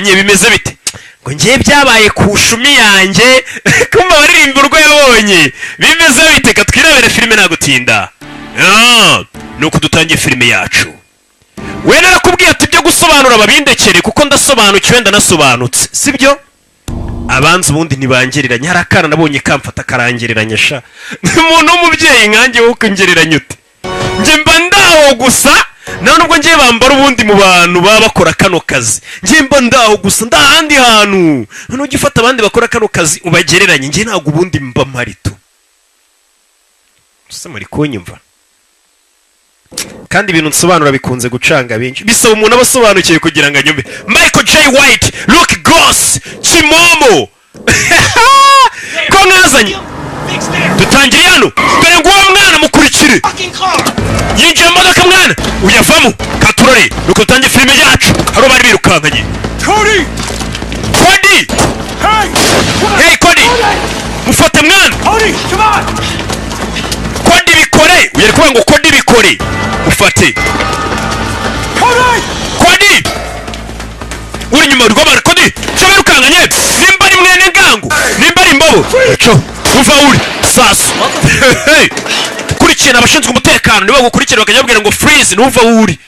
Yabonye bimeze bite? Ngo ngiye byabaye ku shumi yanjye. Kumva baririmba urwo yabonye bimeze bite? Ka twirebere filime nta gutinda. Ah, nuko dutangiye filime yacu. We narakubwiye ati ibyo gusobanura babindekere, kuko ndasobanukiwe, ndanasobanutse, sibyo? Abanza ubundi ntibangereranya. Hari akana nabonye kamfata karangereranya sha. Umuntu w'umubyeyi nkanjye, wowe ukongereranya ute? Njye mba ndaho gusa, nta nubwo ngiye bambara ubundi mu bantu baba bakora kano kazi. Njye mba ndaho gusa, nda ahandi hantu. Noneho ujya ufata abandi bakora kano kazi ubagereranye, njye ntabwo ubundi mba marito. Ese muri kunyumva? Kandi ibintu nsobanura bikunze gucanga benshi, bisaba umuntu aba asobanukiwe kugira ngo anyumve. Michael J White, Luke Goss, Kimomo ko mwazanye. Dutangiriye hano. Dore ngo uwo mwana mukurikire yinjiye mu modoka, mwana uyavamo katurore. Nuko dutangiye filime yacu. Hari bari birukankanye. Cody! Cody! Hey! Hey Cody, mufate mwana. Cody, come on! Cody bikore, uyu ari kuvuga ngo Cody bikore, mufate. Cody! Cody uri inyuma rw'abantu. Cody cyo birukankanye, nimba ari mwene ngango, nimba ari imbobo, cyo uva uri sasu. Hey! Ukurikirana abashinzwe umutekano, nibo bagukurikira bakajya babwira ngo freeze, ntuva uri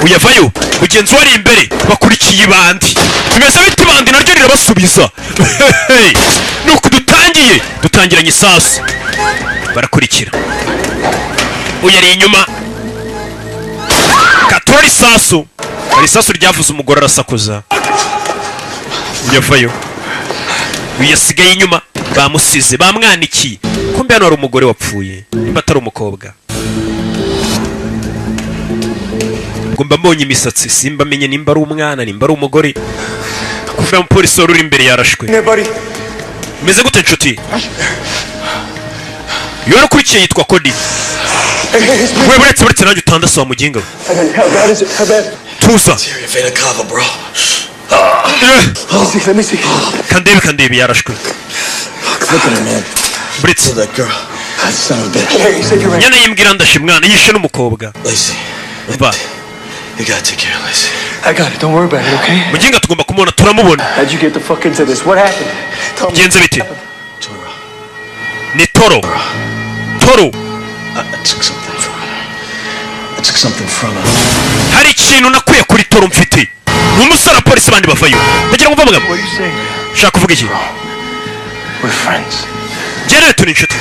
uyavayo. Mugenzi we ari imbere, bakurikiye ibandi. Bimeze bite? Ibandi naryo rirabasubiza. Hey! Nuko dutangiye, dutangiranye isasu, barakurikira. Uyu ari inyuma, katura isasu. Hari isasu ryavuze, umugore arasakuza. Uyavayo, uyu yasigaye inyuma, bamusize bamwanikiye. Kumbe hano hari umugore wapfuye, nimba atari umukobwa. Ngo mba mbonye imisatsi, simba menye nimba ari umwana, nimba ari umugore. Kuva umupolisi wari uri imbere yarashwe. There, buddy. Meze gute nshuti? Iyo warakurikiye yitwa Cody. Hey, hey, it's me. We, buretse, buretse nanjye utandase wa muginga we. How bad is it? How bad? Tuza. Vena cava, bro. Eh, Let me see. Let me see. Kandebe, kandebe, yarashwe. Look at her, man. Buretse. That girl. That son of a bitch. Hey, save your Nyana yimbwira ndashe mwana, yishe n'umukobwa. Lacey. Mva. You gotta take care of Lacey. I got it. Don't worry about it, okay? Muginga, tugomba kumubona, turamubona. How'd you get the fuck into this? What happened? Tell me. Bigenze bite? Toro. Ni Toro, Toro. I took something from her. I took something from her. Hari ikintu nakuye kuri Toro mfite. Ni umusore, abapolisi bandi bavayo. Ndagira ngo mve amagambo. What are you saying? Ushaka kuvuga iki? We're friends. Njye nawe turi inshuti.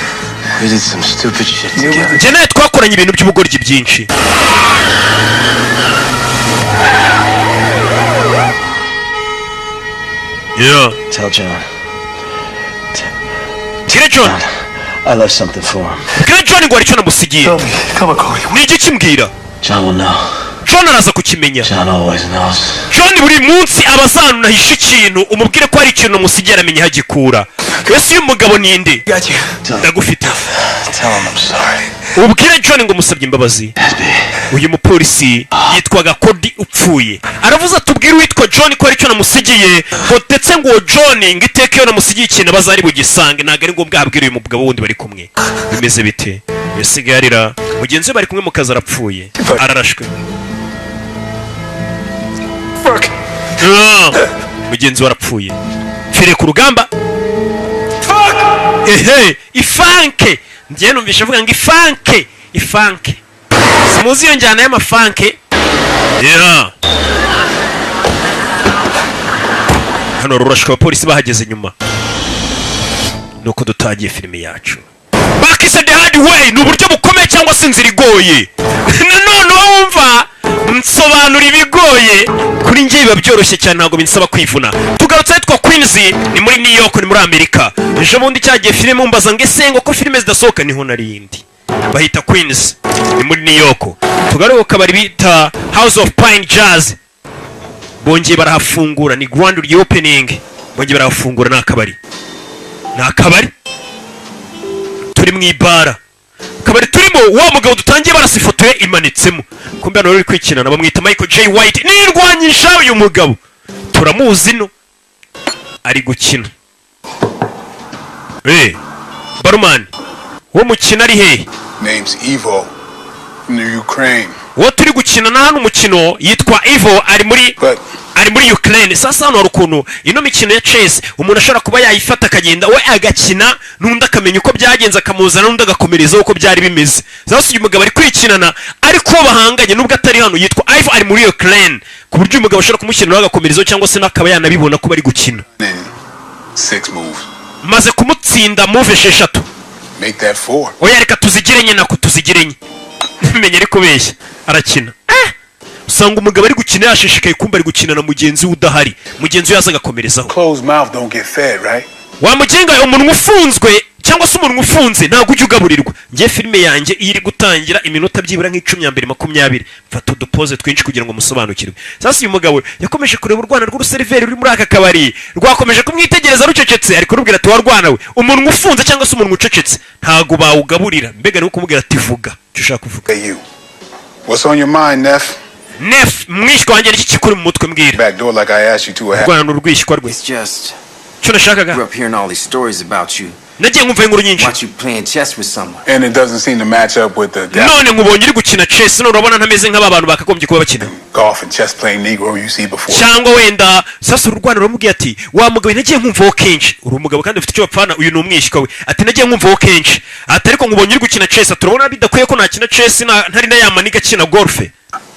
We did some stupid shit together. Njye nawe twakoranye ibintu by'ubugoryi byinshi. Yeah. Tell John. Bwire John. I left something for him. Bwire John ngo hari icyo namusigiye. Tell me. Come on, Cody. Ni iki? Kimbwira. John will know. John araza kukimenya. John always knows. John buri munsi aba azanunahisha ikintu. Umubwire ko hari ikintu namusigiye, aramenya aho agikura. Ese uyu mugabo ni nde? Got you. Ndagufite. Tell him I'm sorry. Ubwire John ngo musabye imbabazi. Uyu mupolisi yitwaga Cody upfuye, aravuze atubwire uwitwa John ko hari icyo namusigiye, ngo ndetse ngo uwo John ngo iteka iyo namusigiye ikintu aba azari bugisange. Ntabwo ari ngombwa ahabwire uyu mugabo wundi bari kumwe. Bimeze bite? Yasigaye arira. Mugenzi we bari kumwe mu kazi arapfuye, ararashwe. Fuck. Ah, mugenzi we arapfuye, pfire ku rugamba. Ehe, ifanke. Njyewe numvishe avuga ngo ifanke, ifanke. Simuzi iyo njyana y'amafanke. Yeah. Hano rurashwe, abapolisi bahageze nyuma. Nuko dutangiye filime yacu, bakise The Hard Way, ni uburyo bukomeye cyangwa se inzira igoye. Nanone uba wumva nsobanura ibigoye, kuri njye biba byoroshye cyane, ntabwo binsaba kwivuna. Tugarutse ahitwa Queens, ni muri New York, ni muri Amerika. Ejo bundi cyagiye filime mumbaza ngo ese ngo ko filime zidasohoka, niho narindi. Bahita Queens, ni muri New York. Tugaruke ku kabari bita House of Pine Jazz, bongeye barahafungura, ni grand reopening, bongeye barahafungura. Ni akabari, ni akabari turi mu ibara. Akabari turimo, wa mugabo dutangiye barasa ifoto ye imanitsemo. Kumbe hano uri kwikinana bamwita Michael J White, nirwanyisha. Uyu mugabo turamuzi, no ari gukina. Eh, barumani, uwo mukino ari hehe? Name's Ivo from the Ukraine. Uwo turi gukina na hano umukino yitwa Ivo, ari muri But Ari muri Ukraine. Sasa hano hari ukuntu ino mikino ya chess umuntu ashobora kuba yayifata, akagenda we agakina n'undi, akamenya uko byagenze, akamuzana n'undi agakomereza uko byari bimeze. Sasa uyu mugabo ari kwikinana, ariko uwo bahanganye, nubwo atari hano, yitwa Ivo, ari muri Ukraine, ku buryo uyu mugabo ashobora kumushyiriraho agakomerezaho, cyangwa se n'akaba yanabibona ko bari gukina. In six moves. Maze kumutsinda move esheshatu. Make that four. Oya, reka tuzigire enye, nako tuzigire enye. Menya ari kubeshya, arakina. Usanga umugabo ari gukina yashishikaye, kumva ari gukina na mugenzi we udahari, mugenzi we yaza agakomerezaho. Closed mouth don't get fed, right? Wamugenga, umunwa ufunzwe cyangwa se umunwa ufunze ntabwo ujya ugaburirwa. Ngiye filime yanjye iyo iri gutangira, iminota byibura nk'icumi ya mbere, 20, mfata udupoze twinshi kugira ngo musobanukirwe. Sasa uyu mugabo yakomeje kureba urwana rw'uruseriveri ruri muri aka kabari, rwakomeje kumwitegereza rucecetse. Ari kurubwira ati: "Warwana we, umunwa ufunze cyangwa se umunwa ucecetse ntabwo bawugaburira." Mbega ni kumubwira ati: "Vuga icyo ushaka kuvuga." Hey, you. What's on your mind, Neff? Neff, mwishywa wanjye, niki kikuri mu mutwe? Mbwira. Back door like I asked you to. A Urwana ni urwishywa rwe. It's just, Icyo nashakaga, grew up hearing all these stories about you. nagiye nkumva inkuru nyinshi. Watch you playing chess with someone. And it doesn't seem to match up with the None nkubonye uri gukina chess, none urabona ntameze nk'aba bantu bakagombye kuba bakina golf and chess playing Negro you see before. Cyangwa wenda sasa ururwana ruramubwiye ati: "Wa mugabo, nagiye nkumvaho kenshi uri umugabo kandi ufite icyo bapfana." Uyu ni umwishywa we. Ati: "Nagiye nkumvaho kenshi." Ati: "Ariko nkubonye uri gukina chess." Ati: "Urabona bidakwiye ko nakina chess ntari na ya maniga akina golf."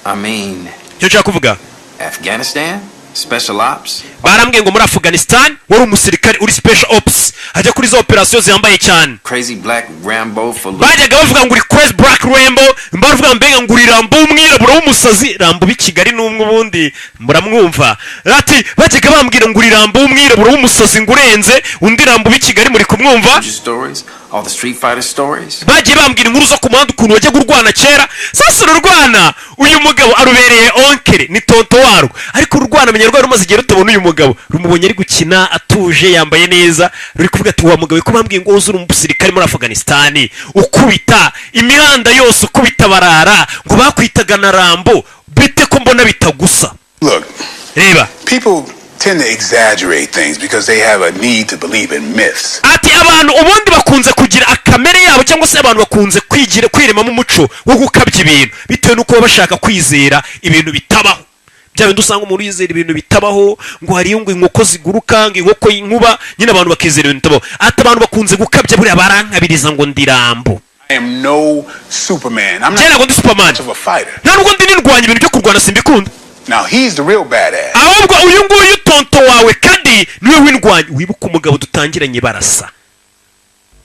I mean, Icyo nshaka kuvuga, Afghanistan? Special ops? barambwiye ngo muri Afghanistan wari umusirikare uri special ops, ajya kuri za operasiyo zihambaye cyane. Crazy Black Rambo for loot. Bajyaga bavuga ngo uri crazy black Rambo, bavuga mbega ngo uri Rambo w'umwirabura w'umusazi. Rambo b'i Kigali n'umwe ubundi muramwumva. Ati: "Bajyaga bambwira ngo uri Rambo w'umwirabura w'umusazi, ngo urenze undi Rambo b'i Kigali." Muri kumwumva? Stories? All the Street Fighter stories? Bagiye bambwira inkuru zo ku muhanda, ukuntu wajyaga urwana kera. Sasa ururwana uyu mugabo arubereye oncle, ni tonto warwo, ariko ururwana menya rwari rumaze igihe rutabona uyu mugabo. Rumubonye ari gukina atuje, yambaye neza, ruri kuvuga ati: "Wa mugabo, ko bambwiye ngo uzi uri umusirikare muri Afghanistan, ukubita imihanda yose, ukubita barara, ngo bakwitaga na Rambo, bite ko mbona bitagusa?" Look, Reba, people tend to exaggerate things because they have a need to believe in myths. Ati: "Abantu ubundi bakunze kugira akamere yabo, cyangwa se abantu bakunze kwigira kwiremamo umuco wo gukabya ibintu bitewe n'uko baba bashaka kwizera ibintu bitabaho." Bya bindi usanga umuntu yizera ibintu bitabaho, ngo hariyo ngo inkoko ziguruka, ngo inkoko y'inkuba, nyine abantu bakizera ibintu bitabaho. Ati: "Abantu bakunze gukabya, buriya barankabiriza ngo ndi Rambo." I am no Superman. I'm Njye not ntabwo ndi Superman. much of a fighter. Nta nubwo ndi nindwanya, ibintu byo kurwana simbikunda. Now he's the real badass. Ahubwo uyu nguyu tonto wawe kandi niwe w'indwanyi. Wibuke umugabo dutangiranye barasa,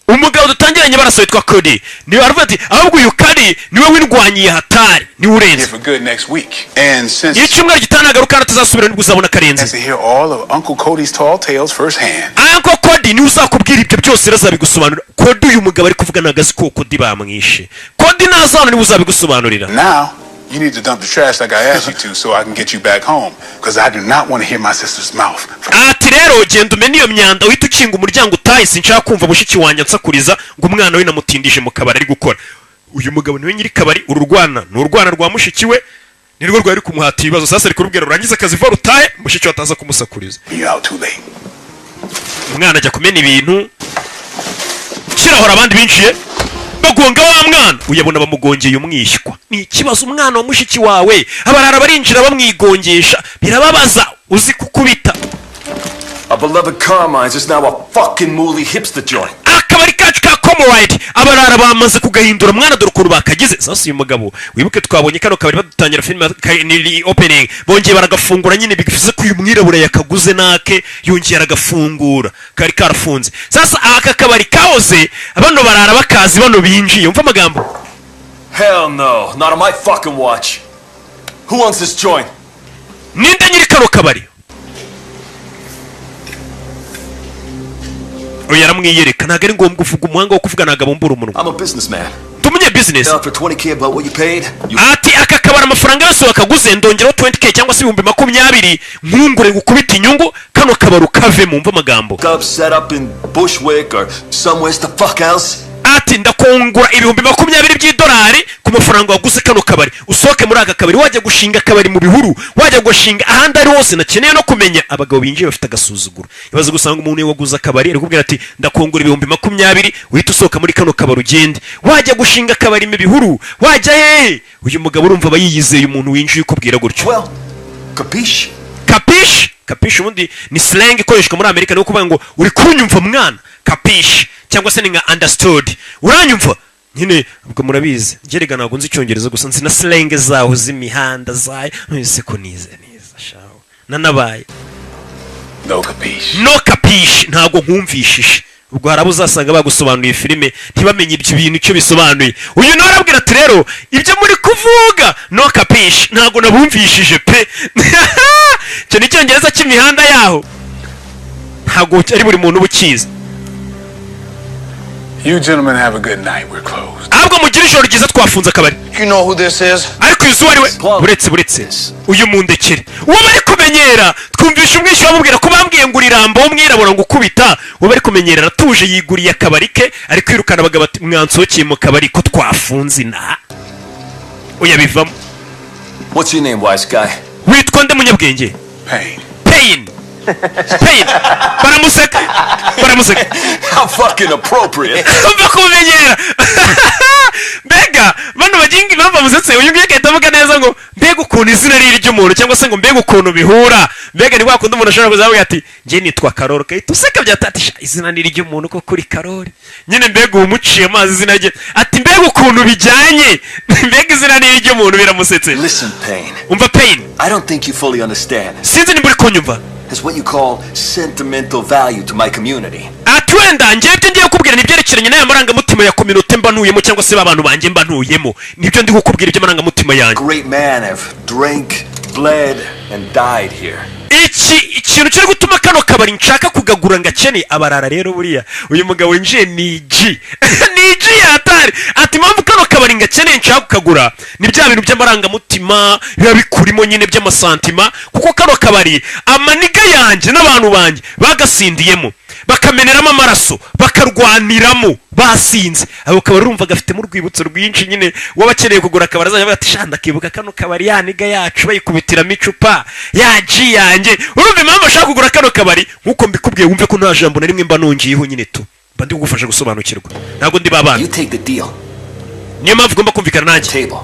umugabo dutangiranye barasa witwa Cody, niwe aravuga ati: "Ahubwo uyu Kadi niwe w'indwanyi hatari, niwe urenze." Here for good next week. And since Iyo icyumweru gitaha nagaruka hano tuzasubira, nibwo uzabona karenze. to hear all of Uncle Cody's tall tales firsthand. Uncle Cody niwe uzakubwira ibyo byose, rero azabigusobanurira. Cody uyu mugabo ari kuvuga ntabwo azi ko Cody bamwishe. Cody naza hano niwe uzabigusobanurira. Now, you need to dump the trash like I asked you to so I can get you back home. Because I do not want to hear my sister's mouth. Ati: "Rero genda umene iyo myanda, uhite ukinga umuryango utahe. Sinshaka kumva mushiki wanjye ansakuriza ngo umwana we namutindije mu kabari ari gukora." Uyu mugabo niwe nyiri kabari. Uru rwana ni urwana rwa mushiki we, nirwo rwari kumuhata ibibazo. Sasa ari kurubwira rurangize akazi vuba rutahe, mushiki we ataza kumusakuriza. You're out too late. Umwana ajya kumena ibintu kirahora, abandi binjiye bagonga wa mwana. Uyabona bamugongeye umwishywa, ni ikibazo. Umwana wa mushiki wawe, abarara barinjira bamwigongesha, birababaza, uzi kukubita. Our beloved Carmine's is now a fucking mooly hipster joint. Akabari kacu ka Comoride, abarara bamaze kugahindura. Mwana, dore ukuntu bakagize. Sasa uyu mugabo, wibuke twabonye kano kabari badutangira filime, ni opening, bongeye baragafungura nyine, bivuze ko uyu mwirabura yakaguze nake, yongeye aragafungura, kari karafunze. Sasa aka kabari kahoze bano barara bakazi, bano binjiye, umva amagambo. Hell no, not on my fucking watch. Who owns this joint? Ninde nyiri kano kabari? Oya, aramwiyereka, ntabwo ari ngombwa uvuga. Umuhanga wo kuvuga ntabwo abumbura umunwa. I'm a businessman. Tumenye business. Down for 20K about what you paid? You Ati: "Aka kabari amafaranga yose wakaguze, ndongeraho 20K cyangwa se 20,000, nkungure gukubita inyungu, kano kabari ukavemo." Umva amagambo. up set up in Bushwick or somewhere the fuck else? Ati: "Ndakungura 20,000 by'idolari ku mafaranga waguze kano kabari, usohoke muri aka kabari. Wajya gushinga akabari mu bihuru, wajya gushinga ahandi ari hose, nakeneye no kumenya." Abagabo binjiye bafite agasuzuguro. Ibaze gusanga umuntu waguze akabari ari kubwira ati: "Ndakungura 20,000, uhita usohoka muri kano kabari ugende." Wajya gushinga akabari mu bihuru, wajya hehe? Uyu mugabo urumva aba yiyizeye, umuntu winjiye ukubwira gutyo. Well, capiche? Capisce? Capisce ubundi ni slang ikoreshwa muri Amerika, ni ukuvuga ngo uri kunyumva mwana? Capisce cyangwa se ni nka understood, uranyumva nyine. Ubwo murabizi, njye ntabwo nzi Icyongereza gusa, nzi na slang zaho z'imihanda zayo. Ese ko nize neza shaho nanabaye. No capiche. No capisce, ntabwo nkumvishije. Ubwo hari abo uzasanga bagusobanuriye filime ntibamenye ibyo bintu icyo bisobanuye. Uyu nawe arabwira ati: "Rero ibyo muri kuvuga, no capisce, ntabwo nabumvishije pe." Icyo ni Icyongereza cy'imihanda yaho, ntabwo ari buri muntu uba ukizi. You gentlemen have a good night. We're closed. Ahubwo mugire ijoro ryiza, twafunze akabari. You know who this is? Ariko uyu uwo ari we? Buretse, buretse, uyu mundekere, uwo bari kumenyera. Twumvisha umwishywa bamubwira ko bambwiye ngo urirambo w'umwirabura ngo ukubita. Uwo bari kumenyera aratuje, yiguriye akabari ke, ari kwirukana abagabo ati: "Mwansohokeye mu kabari ko twafunze inaha." Oya, bivamo. What's your name, wise guy? Witwa nde, munyabwenge? Pain. Pain, Pain. Baramuseka, baramuseka. How fucking appropriate. Umva kumenyera mbega bano baginga, impamvu bamusetse, uyu nguyu agahita avuga neza ngo mbega ukuntu izina ari iry'umuntu, cyangwa se ngo mbega ukuntu bihura. Mbega ni kwa kundi umuntu ashobora kuzavuga ati: "Njye nitwa Karori," ugahita useka bya tatisha, izina ni iry'umuntu ko kuri Karori nyine. Mbega ubu umuciye amazi izina rye, ati: "Mbega ukuntu bijyanye, mbega izina ni iry'umuntu." Biramusetse. Listen, Payne. Umva, Payne. I don't think you fully understand. Sinzi nimba uri kunyumva. There's what you call sentimental value to my community. Ati: "Wenda njyewe ibyo ngiye kukubwira ni ibyerekeranye n'aya marangamutima ya communauté mba ntuyemo, cyangwa se ba bantu banjye mba ntuyemo. Nibyo ndi kukubwira iby'amarangamutima yanjye." Great man have drank, bled, and died here. Iki ikintu kiri gutuma kano kabari nshaka kugagura ngakene abarara. Rero buriya uyu mugabo winjiye ni G, ni G yatari. Ati: "Impamvu kano kabari ngakeneye, nshaka kukagura, ni bya bintu by'amarangamutima biba bikurimo nyine, by'amasentiments, kuko kano kabari amanigga yanjye n'abantu banjye bagasindiyemo, bakameneramo amaraso, bakarwaniramo basinze. Ako kabari urumva gafitemo urwibutso rwinshi nyine." Waba akeneye kugura akabari azajya avuga ati: "Sha, ndakibuka kano kabari, ya nigga yacu bayikubitiramo icupa, ya G yanjye." Urumva impamvu ashaka kugura kano kabari? Nk'uko mbikubwiye, wumve ko nta jambo na rimwe mba nongeyeho nyine tu, mba ndi kugufasha gusobanukirwa, ntabwo ndi babana. You take the deal. Niyo mpamvu ugomba kumvikana nanjye. Table.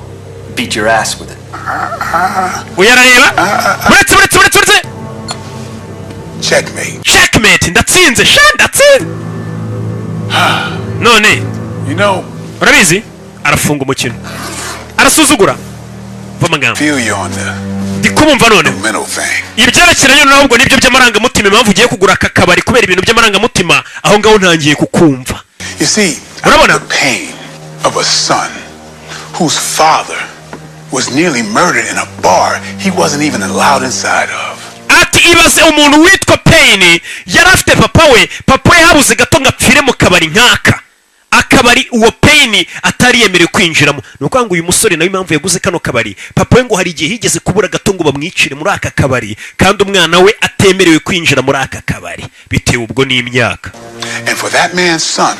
Beat your ass with it. Uyu arareba. Uretse, uretse, uretse, uretse. Checkmate. Checkmate, ndatsinze sha, ndatsinze none. You know, Urabizi, arafunga umukino, arasuzugura. Va amagambo. feel you on the Ndi kumumva none. mental thing. Ibyerekeranye ntabwo nibyo by'amarangamutima, impamvu ugiye kugura aka kabari kubera ibintu by'amarangamutima, aho ngaho ntangiye kukumva. You see, Urabona? the pain of a son whose father was nearly murdered in a bar he wasn't even allowed inside of. Ati: "Ibaze umuntu witwa Payne yari afite papa we, papa we habuze gato ngo apfire mu kabari nk'aka, akabari uwo Payne atari yemerewe kwinjiramo." Ni ukuvuga ngo uyu musore nawe impamvu yaguze kano kabari, papa we ngo hari igihe yigeze kubura gato ngo bamwicire muri aka kabari, kandi umwana we atemerewe kwinjira muri aka kabari bitewe ubwo n'imyaka. And for that man's son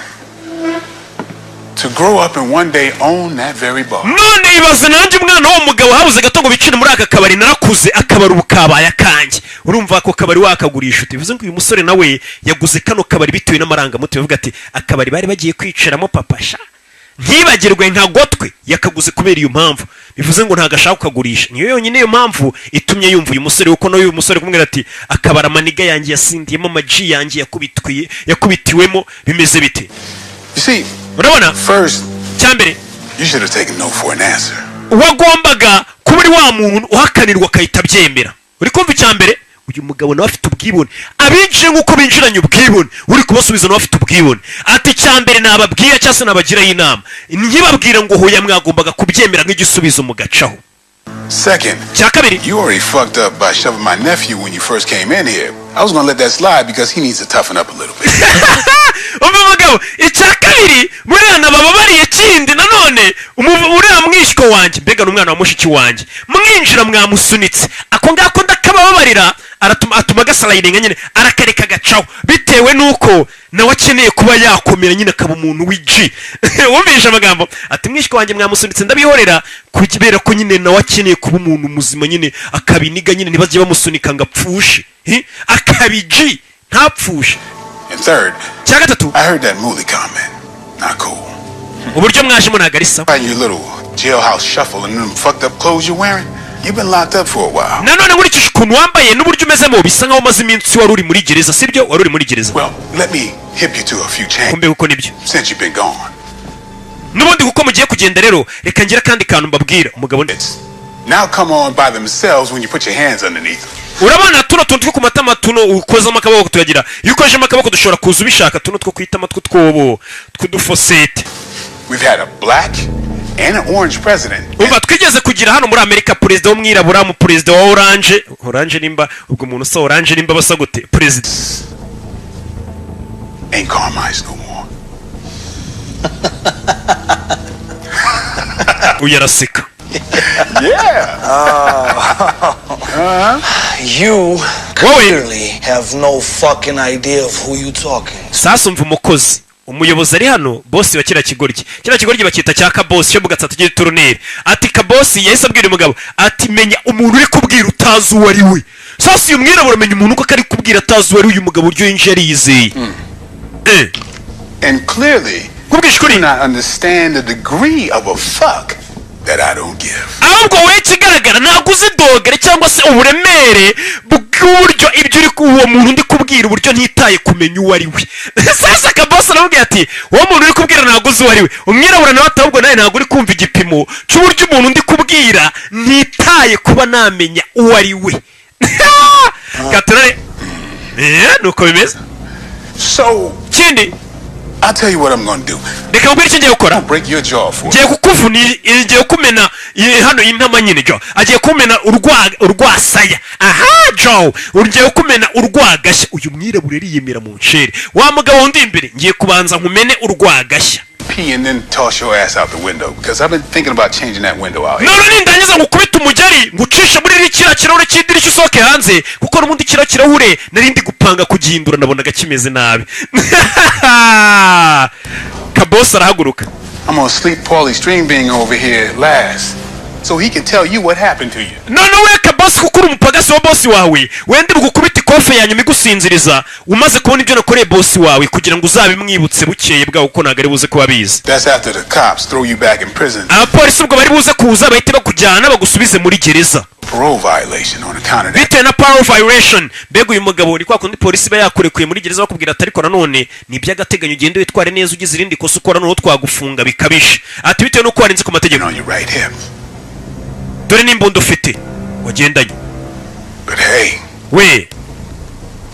to grow up and one day own that very bar. None ibaze nanjye umwana w'uwo mugabo habuze gato ngo bicire muri aka kabari, narakuze, akabari ubu kabaye akanjye. Urumva ako kabari wakagurisha ute? Bivuze ngo uyu musore nawe yaguze kano kabari bitewe n'amarangamutima, avuga ati: "Akabari bari bagiye kwicaramo papa sha, ntibagirwe nka gotwe." Yakaguze kubera iyo mpamvu, bivuze ngo ntabwo ashaka kukagurisha. Niyo yonyine iyo mpamvu itumye yumva uyu musore, kuko nawe uyu musore kumubwira ati: "Akabari amanigga yanjye yasindiyemo, amaji yanjye yakubitwiye, yakubitiwemo," bimeze bite? You see, Urabona, first, cyambere, you should have taken no for an answer. wagombaga kuba uri wa muntu uhakanirwa akahita abyemera. Uri kumva? Icya mbere, uyu mugabo nawe afite ubwibone. Abinjiye nk'uko binjiranye ubwibone, uri kubasubiza nawe afite ubwibone. Ati: "Icya mbere nababwira cyangwa se nabagiraho inama, ntibabwire ngo hoya, mwagombaga kubyemera nk'igisubizo mugacaho." Second, Cya kabiri, you already fucked up by shoving my nephew when you first came in here. I was gonna let that slide because he needs to toughen up a little bit. Umva mugabo, icya kabiri, buriya nabababariye. Kindi nanone, uriya mwishywa wanjye, mbega ni umwana wa mushiki wanjye, mwinjira mwamusunitse. Ako ngako ndakabababarira, aratuma atuma agaslidinga nyine, arakareka agacaho, bitewe n'uko nawe akeneye kuba yakomera nyine, akaba umuntu w'G. Wumvishe amagambo? Ati: "Mwishywa wanjye mwamusunitse, ndabihorera kubera ko nyine nawe akeneye kuba umuntu muzima nyine, akabiniga nyine, ntibajye bamusunika ngo apfushe. Hi? Akaba G, ntapfushe." And third, Cya gatatu, I heard that Mooly comment. Not cool. uburyo mwajemo ntabwo ari sawa. Find your little jailhouse shuffle and them fucked up clothes you're wearing. You've been locked up for a while. Nanone nkurikije ukuntu wambaye n'uburyo umezemo, bisa nkaho umaze iminsi wari uri muri gereza, sibyo? Wari uri muri gereza. Well, let me hip you to a few changes Kumbe kuko nibyo. since you've been gone. N'ubundi kuko mugiye kugenda rero, reka ngire akandi kantu mbabwira umugabo. It's now come on by themselves when you put your hands underneath them. Urabona tuno tuntu two ku matama, tuno ukozamo akaboko tuyagira, iyo ukozemo akaboko dushobora kuza ubishaka, tuno two kwitama tw'utwobo tw'udufosete. We've had a black and an orange president. Umva, twigeze kugira hano muri Amerika perezida w'umwirabura, mu perezida wa orange. Orange nimba ubwo umuntu usa orange nimba basa gute perezida? Ain't Carmine's no more. Uyu araseka. Yeah. You Wowe clearly have no fucking idea of who you talking. Sasa umva, umukozi, umuyobozi ari hano, bosi wa kiriya kigoryi, kiriya kigoryi bacyita cya kabosi cyo mu Gatsata cy'ituruneri. Ati kabosi yahise abwira umugabo ati: "Menya umuntu uri kubwira utazi uwo ari we." Sasa uyu mwirabura amenya umuntu uko ari kubwira atazi uwo ari we. Uyu mugabo uburyo yinjiye ariyizeye. And clearly, Kubwisha ukuri, you do not understand the degree of a fuck that I don't give. Ahubwo wowe ikigaragara ntabwo uzi degré cyangwa se uburemere bw'uburyo ibyo uri uwo muntu ndi kubwira, uburyo ntitaye kumenya uwo ari we. Sasa kabosi aramubwira ati: "Uwo muntu uri kubwira ntabwo uzi uwo ari we." Umwirabura nawe ati: "Ahubwo nawe ntabwo uri kumva igipimo cy'uburyo umuntu ndi kubwira ntitaye kuba namenya uwo ari we." Gaturare, nuko bimeze. So, Ikindi, I'll tell you what I'm gonna do. reka nkubwire icyo ngiye gukora. I'll break your jaw for Ngiye kukuvuna, ngiye kumena hano intama nyine. Jo agiye kumena urwasaya. Aha jo ngiye kumena urwagashya. Uyu mwirabura ariyemera mu ncere. Wa mugabo wundi imbere, ngiye kubanza nkumene urwagashya. Pee and then toss your ass out the window because I've been thinking about changing that window out here. None nindangiza ngukubita umugeri, ngucishe muri kiriya kirahure cy'idirishya, usohoke hanze, kuko n'ubundi kiriya kirahure nari ndi gupanga kugihindura, nabonaga kimeze nabi. Kabosi arahaguruka. I'm gonna sleep Paulie Stringbean over here last so he can tell you what happened to you. None we kabosi, kuko uri umupagasi wa bosi wawe, wenda bugukubita ikofe ya nyuma igusinziriza umaze kubona ibyo nakoreye bosi wawe, kugira ngo uzabimwibutse bukeye bwawe, kuko ntabwo ari buze kuba abizi. That's after the cops throw you back in prison. Abapolisi ubwo bari buze kuza bahite bakujyana bagusubize muri gereza. Parole violation on account of that. Bitewe na parole violation. Mbega uyu mugabo ni kwa kundi polisi iba yakurekuye muri gereza, bakubwira ati: "Ariko nanone ni iby'agateganyo, ugende witware neza, ugize irindi kosa ukora noneho twagufunga bikabije." Ati bitewe n'uko warenze ku mategeko. On your right hip. Dore n'imbunda ufite wagendanye. But hey, We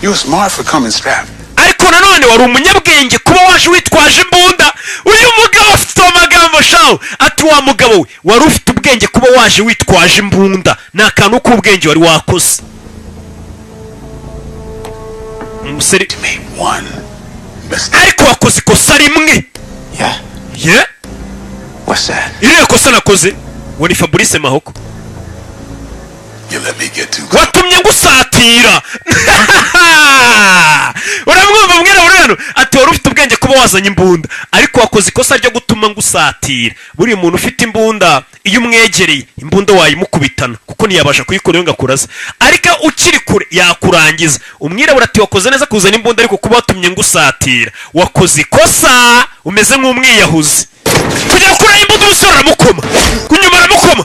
you were smart for coming strapped. Ariko nanone wari umunyabwenge kuba waje witwaje imbunda. Uyu mugabo afite amagambo shawo. Ati: "Wa mugabo we, wari ufite ubwenge kuba waje witwaje imbunda, ni akantu k'ubwenge wari wakoze." Umusore Made one mistake. Ariko wakoze ikosa rimwe. Yeah? Ye. What's that? Iriya kosa nakoze ngo ni Fabrice Mahoko. You let me get too close. Watumye ngusatira. Uramwumva mwirabura hano ati: "Wari ufite ubwenge kuba wazanye imbunda, ariko wakoze ikosa ryo gutuma ngusatira." Buriya umuntu ufite imbunda, iyo umwegereye imbunda wayimukubitana, kuko ntiyabasha kuyikora ngo akuraze, ariko ukiri kure yakurangiza. Umwirabura ati: "Wakoze neza kuzana imbunda, ariko kuba watumye ngusatira wakoze ikosa, umeze nk'umwiyahuzi." Kujya gukuraho imbunda, umusore aramukoma kunyuma, aramukoma.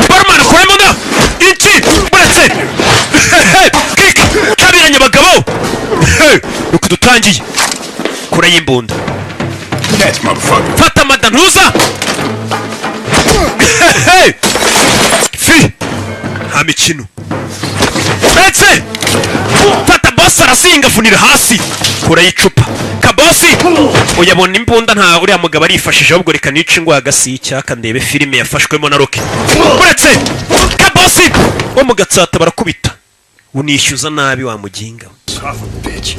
Barumana, kura imbunda iki buretse kik kabiranye abagabo. Nuko dutangiye kura y'imbunda. Catch, motherfucker. Fata mada ntuza fi, nta mikino ndetse fata. Bosi arazinga, avunira hasi, kura y'icupa. Kabosi uyabona imbunda nta uriya mugabo arifashije, ahubwo reka nice ingwa hagasi y'icyaka ndebe filime yafashwemo na Rocky. Uretse kabosi wo mu Gatsata barakubita, unishyuza nabi wa muginga we. Son of a bitch.